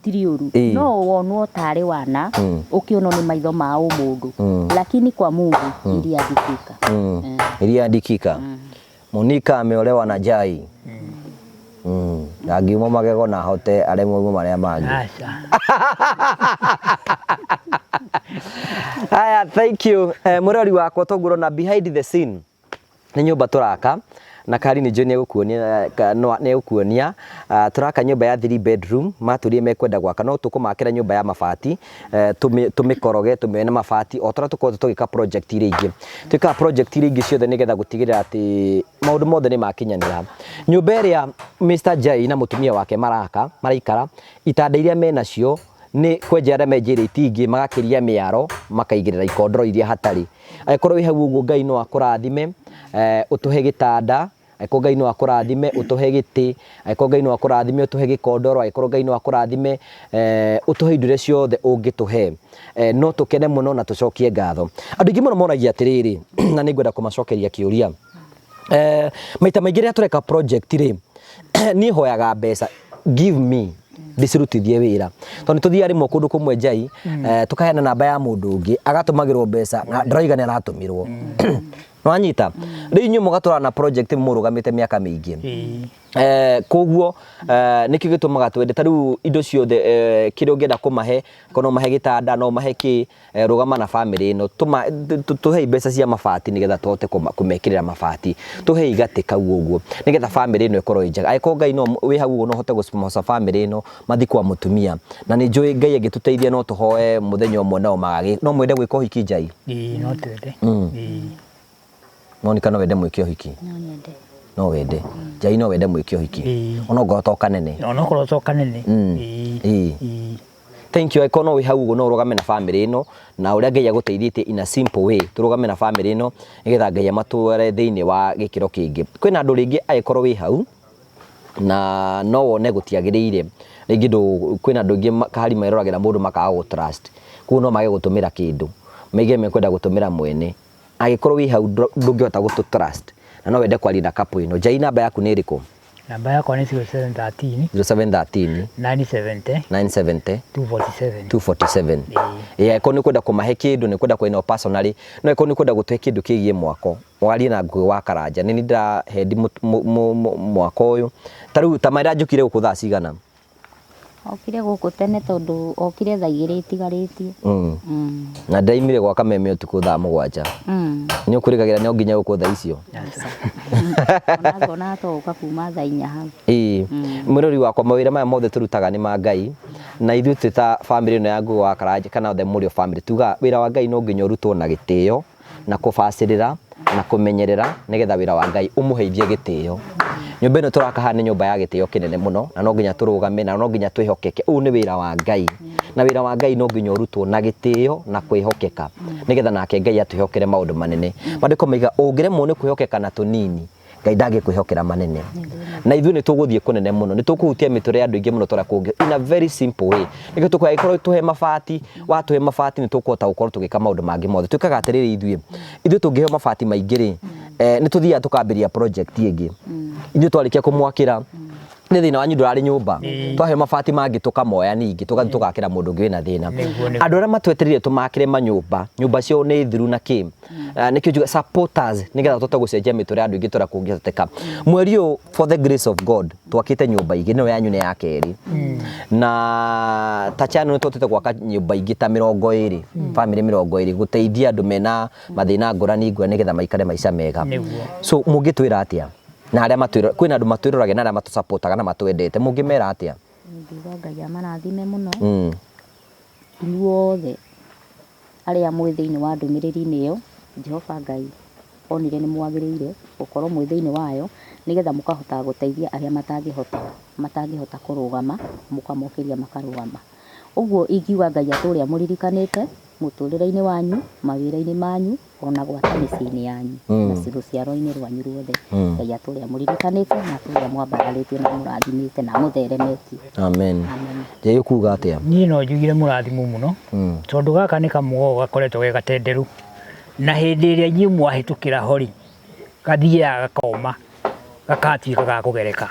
ti rĩũru. No wonwo tarĩ wana, ũkĩonwo nĩ maitho ma ũmũndũ. Lakini kwa Mungu iliandikika. Iliandikika. Monica ameolewa na Jai. Angiuma magego na ahote aremwo auma marĩa mangĩ. Aca. Haya, thank you. Mũrori wakwa toguo na behind the scene nĩ nyũmba tũraka na Kari nĩ njũĩ nĩ egũkuonia tũraka nyũmba ya 3 bedroom. Matũrie mekwenda gwaka, no tũkũmakĩra nyũmba ya mabati, tũmĩkoroge, tũmĩoe na mabati o tũrĩa tũkoretwo tũgĩka project iria ingĩ twĩkaga, project iria ingĩ ciothe, nĩgetha gũtigĩrĩra atĩ maũndũ mothe nĩ makinyanĩra. Nyũmba ĩrĩa Mr Jai na mũtumia wake maraka maraikara, itanda iria menacio nĩ kwenja arĩa menjeire itingĩ, magakĩria mĩaro, makaigĩrĩra ikondoro iria hatarĩ. Angĩkorwo wĩ hau ũguo, Ngai no akũrathime, ũtũhe gĩtanda. Angĩkorwo Ngai no akũrathime, ũtũhe gĩtĩ. Angĩkorwo Ngai no akũrathime, ũtũhe gĩkondoro. Angĩkorwo Ngai no akũrathime, ũtũhe indo iria ciothe ũngĩtũhe, no tũkene mũno na tũcokie ngatho. Andũ aingĩ mũno moragia atĩrĩrĩ, na nĩ ngwenda kũmacokeria kĩũria, maita maingĩ rĩrĩa tũreka project rĩ, niĩ hoyaga mbeca, give me ndĩcirutithie wĩra, tondũ nĩ tũthiaga rĩmwe kũndũ kũmwe Njai, tũkaheana namba ya mũndũ ũngĩ, agatũmagĩrwo mbeca na ndĩroiga nĩ aratũmĩrwo. Nĩwanyita? Rĩu inyuĩ mũgatũra na project mũrũgamĩte mĩaka mĩingĩ. Koguo nĩkĩo gĩtũmaga twende ta rĩu indo ciothe, kĩrĩa ũngĩenda kũmahe, ko no mahe gĩtanda, no mahe kĩ, rũgama na bamĩrĩ ĩno, tũhei mbeca cia mabati nĩgetha tũhote kũmekĩrĩra mabati, tũhei gatĩ kau ũguo nĩgetha bamĩrĩ ĩno ĩkorwo ĩ njega. Angĩkorwo Ngai no wĩ hau ũguo, no ũhote gũ-sponsor bamĩrĩ ĩno mathi kwa mũtumia, na nĩ njũĩ Ngai angĩtũteithia no tũhoe mũthenya ũmwe nao magagĩ no mwende gwĩka ũhiki, Njai? Ĩĩ, no twende. Ĩĩ. Monica, no wende mwĩke ũhiki? No nyende. No wende? Njai, no wende mwĩke ũhiki? Ĩĩ. Onokorwo to kanene? Onokorwo to kanene. Ĩĩ. Ĩĩ. Ĩĩ. Thank you. Angĩkorwo no wĩ hau ũguo, no ũrũgame na bamĩrĩ ĩno na ũrĩa Ngai agũteithĩtie in a simple way, tũrũgame na bamĩrĩ ĩno nĩgetha Ngai amatware thĩinĩ wa gĩkĩro kĩngĩ. Kwĩna andũ rĩngĩ, angĩkorwo wĩ hau na no wone gũtiagĩrĩire rĩngĩ ndũ, kwĩna andũ aingĩ kahari meroragĩra mũndũ makaga gũ trust, koguo no mage gũtũmĩra kĩndũ, maige mekwenda gũtũmĩra mwene. Angĩkorwo wĩ hau ndũngĩhota gũtũ trust na no wende kwaria na couple ĩno, Njai, namba yaku nĩ ĩrĩkũ? Namba yakwa nĩ 0713 0713 970 970 247. 247. Ĩĩ. Ĩĩ, angĩkorwo nĩ kwenda kũmahe kĩndũ, nĩ kwenda kwaria nao personally, no angĩkorwo nĩ kwenda gũtũhe kĩndũ kĩgiĩ mwako, warie na Ngugi wa Karanja. Nĩ niĩ ndĩrahendi mwako ũyũ. Ta rĩu ta marĩa njũkire gũkũ thaa cigana? Okire gũkũ tene tondũ okire thaa 2 itigarĩtie. Na ndaimire gwa Kameme ũtukũ thaa 7. Nĩ ũkwĩrĩgagĩra no nginya gũkũ thaa icio? Ona ngona tũgũka kuma thaa 4 hau. Ĩĩ, mwĩrori wakwa, mawĩra maya mothe tũrutaga nĩ ma Ngai, na ithuĩ twĩ ta bamĩrĩ ĩno ya Ngugi wa Karanja kana the Mũrĩo family, tugaga wĩra wa Ngai no nginya ũrutwo na gĩtĩo na kũbacĩrĩra na kũmenyerera nĩgetha wĩra wa Ngai ũmũheithie gĩtĩo. Nyũmba ĩno tũraka haha nĩ nyũmba ya gĩtĩo kĩnene mũno, na no nginya tũrũgame na no nginya twĩhokeke. Ũyũ nĩ wĩra wa Ngai, na wĩra wa Ngai no nginya ũrutwo na gĩtĩo na kwĩhokeka nĩgetha nake Ngai atwĩhokere maũndũ manene. Maandĩko maiga ũngĩremwo nĩ kwĩhokeka na tũnini, Ngai ndangĩkwĩhokera manene. Na ithuĩ nĩ tũgũthiĩ kũnene mũno, nĩ tũkũhutia mĩtũrĩre ya andũ aingĩ mũno tũrĩa kũngĩ in a very simple way. Nĩkĩo tũkwĩra angĩkorwo tũhe mabati, watũhe mabati nĩ tũkũhota gũkorwo tũgĩka maũndũ mangĩ mothe. Twĩkaga atĩrĩrĩ, ithuĩ tũngĩheo mabati maingĩ rĩ, nĩ tũthiaga tũkambĩrĩria project ĩngĩ. Ithuĩ twarĩkia kũmwakĩra, nĩ thĩna wanyu ndũrarĩ nyũmba, twaheo mabati mangĩ tũkamoya, ningĩ tũgathiĩ tũgakĩra mũndũ ũngĩ wĩna thĩna. Nĩguo. Andũ arĩa matwetereire tũmakĩre manyũmba, nyũmba ciao nĩ thiru na kĩ. Nĩkĩo njuga supporters nĩgetha tũhote gũcenjia mĩtũrĩre ya andũ aingĩ tũrĩa kũngĩhoteka. Mweri ũyũ, for the grace of God, twakĩte nyũmba igĩrĩ, ĩno yanyu nĩ ya kerĩ, na ta channel nĩ tũhotete gwaka nyũmba ingĩ ta 20, bamĩrĩ 20, gũteithia andũ mena mathĩna ngũrani ngũrani nĩgetha maikare maica mega. So mũngĩtwĩra atĩa na arĩa matwĩro, kwĩna andũ matwĩroragĩra na arĩa matũsupportaga na matwendete, mũngĩmera atĩa? Ingiuga Ngai amarathime mũno inyuothe arĩa mwĩ thĩinĩ wa ndũmĩrĩri-inĩ ĩyo. Jehova Ngai onire nĩ mwagĩrĩire gũkorwo mwĩ thĩinĩ wayo nĩgetha mũkahota gũteithia arĩa matangĩhota kũrũgama, mũkamokĩria makarũgama. Ũguo ingiuga Ngai atũre amũririkanĩte mũtũrĩre-inĩ wanyu, mawĩra-inĩ manyu, ona gwata mĩciĩ-inĩ yanyu na rũciaro-inĩ rwanyu ruothe. Ngai atũre amũririkanĩte na atũre amwambararĩtie na amũrathimĩte na amũtheremetie. Amen. Amen. Njai, ũkuga atĩa? Niĩ no njugire mũrathimo mũno, tondũ gaka nĩ kamũgogo gakoretwo ge gatenderu, na hĩndĩ ĩrĩa inyuĩ mwahĩtũkĩra ho rĩ, gathiaga gakoma. Gakatuĩka ga kũgereka.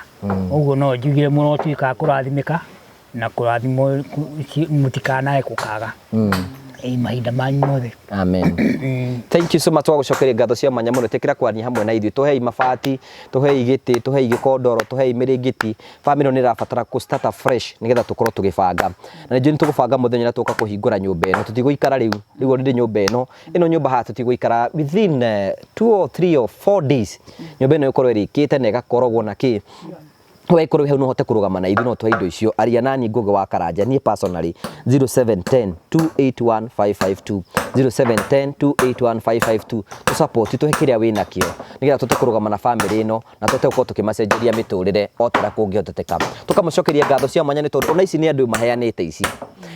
Ũguo no njugire mũrotuĩka a kũrathimĩka na kũrathimwo mũtikanae gũkaga. Ĩ mahinda manyu mothe. Amen. Thank you so much twagucokeria ngatho cia mwanya muno tikira kwaria hamwe na ithuĩ. Tuhei mabati, tuhei gĩtĩ, tuhei gĩkondoro, tuhei mĩrĩngĩti. Family nĩ ĩrabatara kũ start afresh nĩgetha tũkorwo tũgĩbanga. Na nĩ njũĩ nĩ tũgũbanga mũthenya ũrĩa tũgoka kũhingũra nyũmba ĩno. Tũtigũikara rĩu, rĩu already nyũmba ĩno, ĩno nyũmba haha tũtigũikara within 2 or 3 or 4 days. Nyũmba ĩno ĩkorwo ĩrĩkĩte na ĩgakorogwo na kĩ. We korwo hau no ũhote kũrũgama na ithuĩ no tũhe indo icio. Aria nani Ngũgĩ wa Karanja, niĩ personally 0710 281 552, 0710 281 552. Tũ support, tũhe kĩrĩa wĩnakĩo nĩgetha tũhote kũrũgama na family ĩno na tũhote gũkorwo tũkĩmacenjeria mĩtũrĩre o ta ũrĩa kũngĩhoteteka. Tũkamũcokeria ngatho cia mwanya nĩ tondũ ona ici nĩ andũ maheanĩte, ici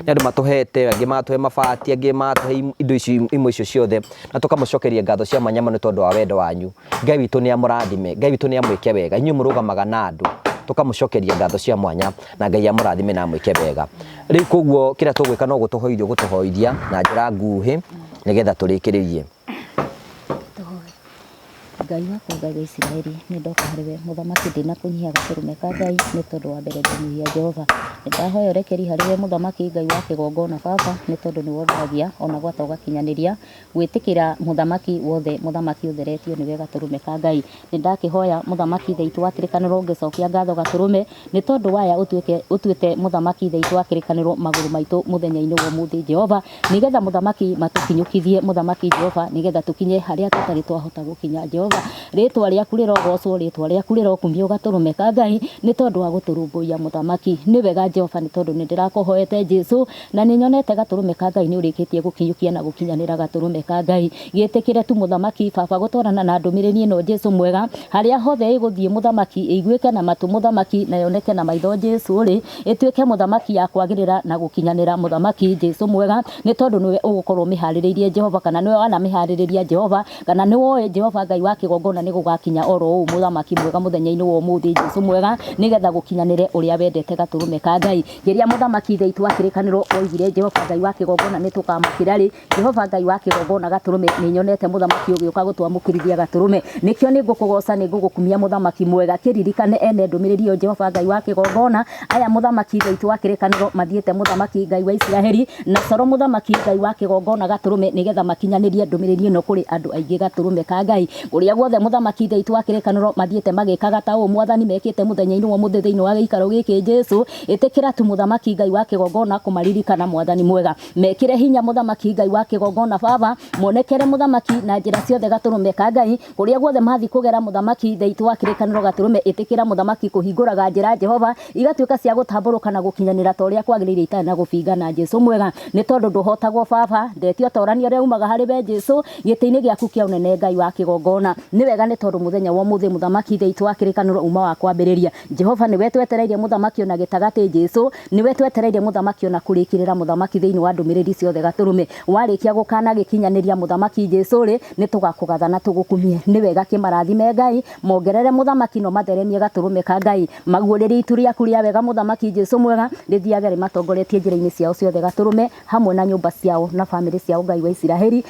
nĩ andũ matũhete, angĩ matũhe mabati, angĩ matũhe indo ici imwe icio ciothe, na tũkamũcokeria ngatho cia mwanya mũno nĩ tondũ wa wendo wanyu. Ngai witũ nĩ amũrathime, Ngai witũ nĩ amwĩke wega, inyuĩ mũrũgamaga na andũ, tũkamũcokeria ngatho cia mwanya na Ngai amũrathime na amwĩke wega. Rĩu koguo kĩrĩa tũgwĩka no gũtũhoithia ũgũtũhoithia na njĩra nguhĩ nĩgetha tũrĩkĩrĩrie. Tũhoe. Ngai wakwa, Ngai wa Isiraeli, nĩ ndoka harĩ we, mũthamaki, ndĩna kũnyihia gatũrũme ka Ngai, nĩ tondũ wa mbere ndĩnyihia Jehova. Nĩ ndahoya ũrekeri harĩ we, mũthamaki, Ngai wa kĩgongona baba, nĩ tondũ nĩ wongoragia ona gwata ũgakinyanĩria gwĩtĩkĩra mũthamaki wothe, mũthamaki ũtheretio nĩwe gatũrũme ka Ngai. Nĩ ndakĩhoya mũthamaki ithe witũ wa kĩrĩkanĩro ngĩcokia ngatho gatũrũme, nĩ tondũ waya ũtuĩke ũtuĩte mũthamaki ithe witũ wa kĩrĩkanĩro magũrũ maitũ mũthenya-inĩ wa ũmũthĩ Jehova, nĩgetha mũthamaki matũkinyũkithie mũthamaki Jehova, nĩgetha tũkinye harĩa tũtarĩ twahota gũkinya Jehova. Rĩtwa rĩaku rĩrogocwo, rĩtwa rĩaku rĩrokumio gatũrũme ka Ngai, nĩ tondũ wa gũtũrũmbũiya mũthamaki. Nĩ wega Jehova, nĩ tondũ nĩ ndĩrakũhoete Jesu, na nĩ nyonete gatũrũme ka Ngai nĩ ũrĩkĩtie gũkinyũkia na gũkinyanĩra gatũrũme ka Ngai. Gĩtĩkĩre tu mũthamaki baba gũtwarana na ndũmĩrĩri ĩno Jesu mwega, harĩa hothe ĩgũthiĩ mũthamaki, ĩiguĩke na matũ mũthamaki, na yoneke na maitho Jesu rĩ, ĩtuĩke mũthamaki ya kwagĩrĩra na gũkinyanĩra mũthamaki Jesu mwega, nĩ tondũ nĩwe ũgũkorwo ũmĩharĩrĩirie Jehova, kana nĩwe wanamĩharĩrĩria Jehova, kana nĩ woĩ Jehova Ngai wa kĩgongona nĩ gũgakinya oro ũũ mũthamaki mwega mũthenya-inĩ wa ũmũthĩ Jesu mwega, nĩgetha gũkinyanĩre ũrĩa wendete gatũrũme ka Ngai. Rĩrĩa mũthamaki ithe witũ wa kĩrĩkanĩro oigire Jehova Ngai wa kĩgongona nĩ tũkamũkĩra rĩ, Jehova Ngai wa kĩgongona gatũrũme, nĩ nyonete mũthamaki ũgĩũka gũtwamũkĩrithia gatũrũme. Nĩkĩo nĩ ngũkũgoca, nĩ ngũgũkumia mũthamaki mwega. Kĩririkane ene ndũmĩrĩri ĩyo Jehova Ngai wa kĩgongona, aya mũthamaki ithe witũ wa kĩrĩkanĩro mathiĩte mũthamaki Ngai wa Isiraeli, na coro mũthamaki Ngai wa kĩgongona gatũrũme, nĩgetha makinyanĩrie ndũmĩrĩri ĩno kũrĩ andũ aingĩ gatũrũme ka Ngai. Kũrĩa guothe mũthamaki ithe witũ wa kĩrĩkanĩro mathiĩte magĩkaga ta ũũ mwathani mekĩte mũthenya-inĩ wa ũmũthĩ thĩinĩ wa gĩikaro gĩkĩ Jesu, ĩtĩkĩra tu mũthamaki Ngai wa kĩgongona kũmaririkana mwathani mwega. Mekĩre hinya mũthamaki Ngai wa kĩgongona baba, monekere mũthamaki na njĩra ciothe gatũrũme ka Ngai. Kũrĩa guothe mathiĩ kũgera mũthamaki ithe witũ wa kĩrĩkanĩro gatũrũme, ĩtĩkĩra mũthamaki kũhingũraga njĩra Jehova, igatuĩka cia gũtambũrũka na gũkinyanĩra ta ũrĩa kwagĩrĩire itarĩ na gũbingana Jesu mwega. Nĩ tondũ ndũhotagwo baba, ndetia ũtorania ũrĩa umaga harĩ we Jesu, gĩtĩ-inĩ gĩaku kĩa ũnene Ngai wa kĩgongona. Nĩ wega nĩ tondũ mũthenya wa ũmũthĩ mũthamaki ithe witũ wa kĩrĩkanĩro uma wa kwambĩrĩria. Jehova nĩwe twetereire mũthamaki ona gĩtagatĩ Jesu, nĩwe twetereire mũthamaki ona kũrĩkĩrĩra mũthamaki thĩinĩ wa ndũmĩrĩri ciothe gatũrũme. Warĩkia gũkana gĩkinyanĩria mũthamaki Jesu rĩ, nĩ tũgakũgatha na tũgũkumie. Nĩ wega kĩmarathime Ngai, mongerere mũthamaki no matheremie gatũrũme ka Ngai. Maguũrĩrie itu rĩaku rĩa wega mũthamaki Jesu mwega, rĩthiage rĩmatongoretie njĩra-inĩ ciao ciothe gatũrũme, hamwe na nyũmba ciao na famĩlĩ ciao Ngai wa Isiraeli,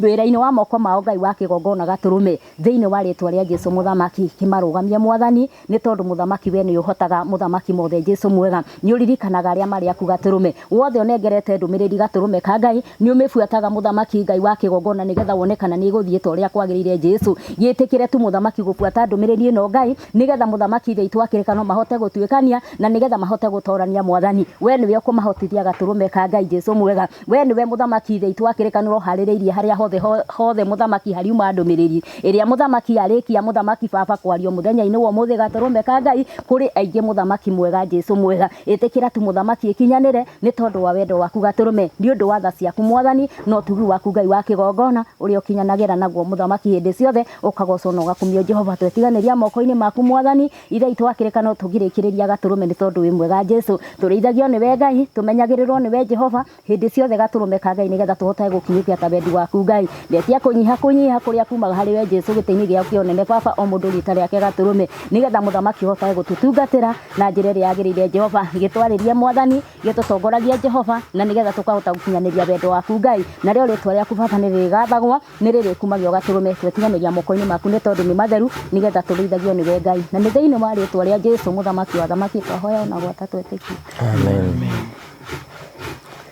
wĩra-inĩ wa moko mao Ngai wa kĩgongona gatũrũme. Thĩinĩ wa rĩtwa rĩa Jesu mũthamaki, kĩmarũgamie mwathani, nĩ tondũ mũthamaki we nĩ ũhotaga mũthamaki mothe Jesu mwega. Nĩ ũririkanaga arĩa marĩ aku gatũrũme. Wothe ũnengerete ndũmĩrĩri gatũrũme ka Ngai, nĩ ũmĩbuataga mũthamaki Ngai wa kĩgongona nĩgetha wone kana nĩ ĩgũthiĩ ta ũrĩa kwagĩrĩire Jesu. Gĩtĩkĩre tu mũthamaki gũbuata ndũmĩrĩri ĩno Ngai, nĩgetha mũthamaki ithe witũ wa kĩrĩkanĩro mahote gũtuĩkania, na nĩgetha mahote gũtorania mwathani. We nĩwe ũkũmahotithia gatũrũme ka Ngai Jesu mwega. We nĩwe mũthamaki ithe witũ wa kĩrĩkanĩro ũharĩrĩirie harĩa hothe hothe mũthamaki hariuma ndũmĩrĩri ĩrĩa mũthamaki arĩkia mũthamaki baba kwario mũthenya-inĩ wa ũmũthĩ gatũrũme ka Ngai kũrĩ aingĩ mũthamaki mwega Jesu mwega. Ĩtĩkĩra tu mũthamaki ĩkinyanĩre nĩ tondũ wa wendo waku gatũrũme, nĩ ũndũ wa tha ciaku mwathani na ũtugi waku Ngai wa kĩgongona ũrĩa ũkinyanagĩra naguo mũthamaki hĩndĩ ciothe, ũkagocwo na ũgakumio Jehova. Twetiganĩria moko-inĩ maku mwathani ithe witũ wa kĩrĩkanĩro, tũngĩrĩkĩrĩria gatũrũme nĩ tondũ wĩ mwega Jesu. Tũrĩithagio nĩwe Ngai, tũmenyagĩrĩrwo nĩwe Jehova hĩndĩ ciothe gatũrũme ka Ngai, nĩgetha tũhotage gũkinyũkia ta wendi waku Ngai. Ndetia kũnyiha kũnyiha kũrĩa kumaga harĩ we Jesu. Jesu gĩtĩ-inĩ gĩaku kĩa ũnene baba, o mũndũ rita rĩake gatũrũme, nĩgetha mũthamaki ũhotage gũtũtungatĩra na njĩra ĩrĩa yagĩrĩire. Jehova, gĩtwarĩrie mwathani, gĩtũtongoragie Jehova, na nĩgetha tũkahota gũkinyanĩria wendo waku Ngai, narĩo rĩtwa rĩaku baba nĩ rĩrĩgathagwo, nĩ rĩrĩkumagio gatũrũme. Twetiganĩria moko-inĩ maku nĩ tondũ nĩ matheru, nĩgetha tũrĩithagio nĩwe Ngai, na nĩ thĩinĩ wa rĩtwa rĩa Jesu mũthamaki wa athamaki twahoya ona gwata twetĩkia. Amen.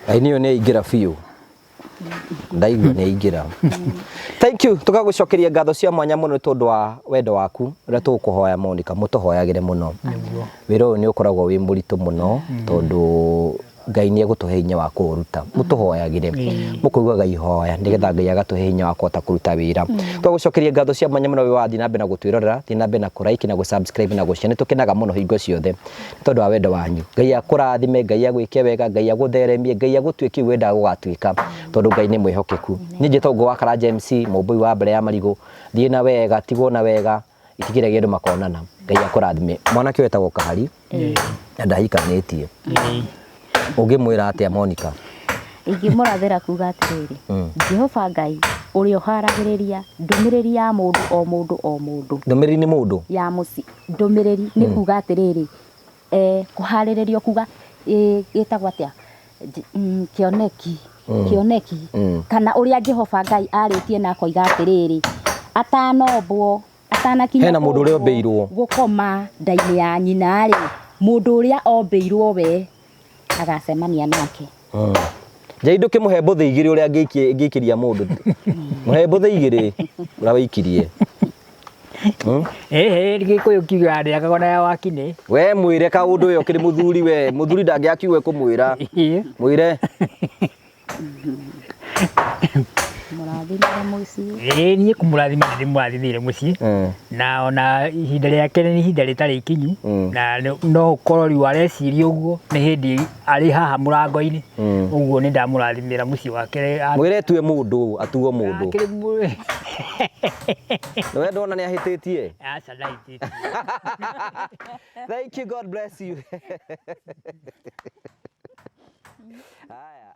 Aini ũyũ nĩ aingĩra biũ, ndaigua nĩ aingĩra. Thank you, tũgagũcokeria ngatho cia mwanya mũno nĩ tondũ wa wendo waku ũrĩa tũgũkũhoya. Monica, mũtũhoyagĩre mũno. Wĩra ũyũ nĩ ũkoragwo wĩ mũritũ mũno, tondũ Ngai nĩ egũtũhe hinya wa kũũruta. Mũtũhoyagĩre, mũkaugaga ihoya nĩgetha Ngai agatũhe hinya wa kũhota kũruta wĩra. Tũgagũcokeria ngatho cia mwanya mũno wĩ wathiĩ na mbere na gũtwĩrorera, thiĩ na mbere na kũ like na gũ subscribe na gũ share. Nĩ tũkenaga mũno hingo ciothe nĩ tondũ wa wendo wanyu. Ngai akũrathime, Ngai agwĩke wega, Ngai agũtheremie, Ngai agũtue kĩu wendaga gũgatuĩka, tondũ Ngai nĩ mwĩhokeku. Niĩ njĩtagwo wa Karanja MC, mũmbũi wa mbere ya marigũ. Thiĩ na wega, tigwo na wega, itigĩrĩria andũ makonana. Ngai akũrathime. Mwanake ũyũ etagwo Kahari na ndahikanĩtie. Ũngĩmwĩra atĩa, Monica? Ingĩmũrathĩra kuga atĩrĩrĩ, Jehova Ngai ũrĩa ũharagĩrĩria ndũmĩrĩri ya mũndũ o mũndũ o mũndũ. Ndũmĩrĩri nĩ mũndũ? Ya mũciĩ. Ndũmĩrĩri nĩ kuga atĩrĩrĩ, kũharĩrĩrio kuga gĩtagwo atĩa, kĩoneki, kĩoneki kana ũrĩa Jehova Ngai arĩtie na akoiga atĩrĩrĩ, atanombwo, atanakinya Hena mũndũ ũrĩa kũũmbwo, ombĩirwo. Gũkoma nda-inĩ ya nyina rĩ, mũndũ ũrĩa ombĩirwo we agacemania nake. Njai, ndũkĩmũhe mbũthĩ igĩrĩ ũrĩa angĩikĩria mũndũ. Mũhe mbũthĩ igĩrĩ ũrĩa wĩikirie. Ĩhĩ, Gĩkũyũ kiugaga ndĩakagwo na ya wakinĩ. We mwĩre kaũndũ we ũkĩrĩ mũthuri, we mũthuri ndangĩakiuga kũmwĩra. Mwĩre. Mũrathimĩre mũciĩ. Ĩĩ, niĩ kũmũrathima nĩ ndĩmũrathimĩire mũciĩ. Na ona ihinda rĩake nĩ ihinda rĩtarĩ ikinyu. Na no ũkorwo rĩu areciria ũguo nĩ hĩndĩ arĩ haha mũrango-inĩ. Ũguo nĩ ndamũrathimĩra mũciĩ wake. Mwĩre tue mũndũ, atuo mũndũ. Akĩrĩ Nĩwe ndona nĩ ahĩtĩtie. Aca, ndahĩtĩtie. Thank you, God bless you. Haya.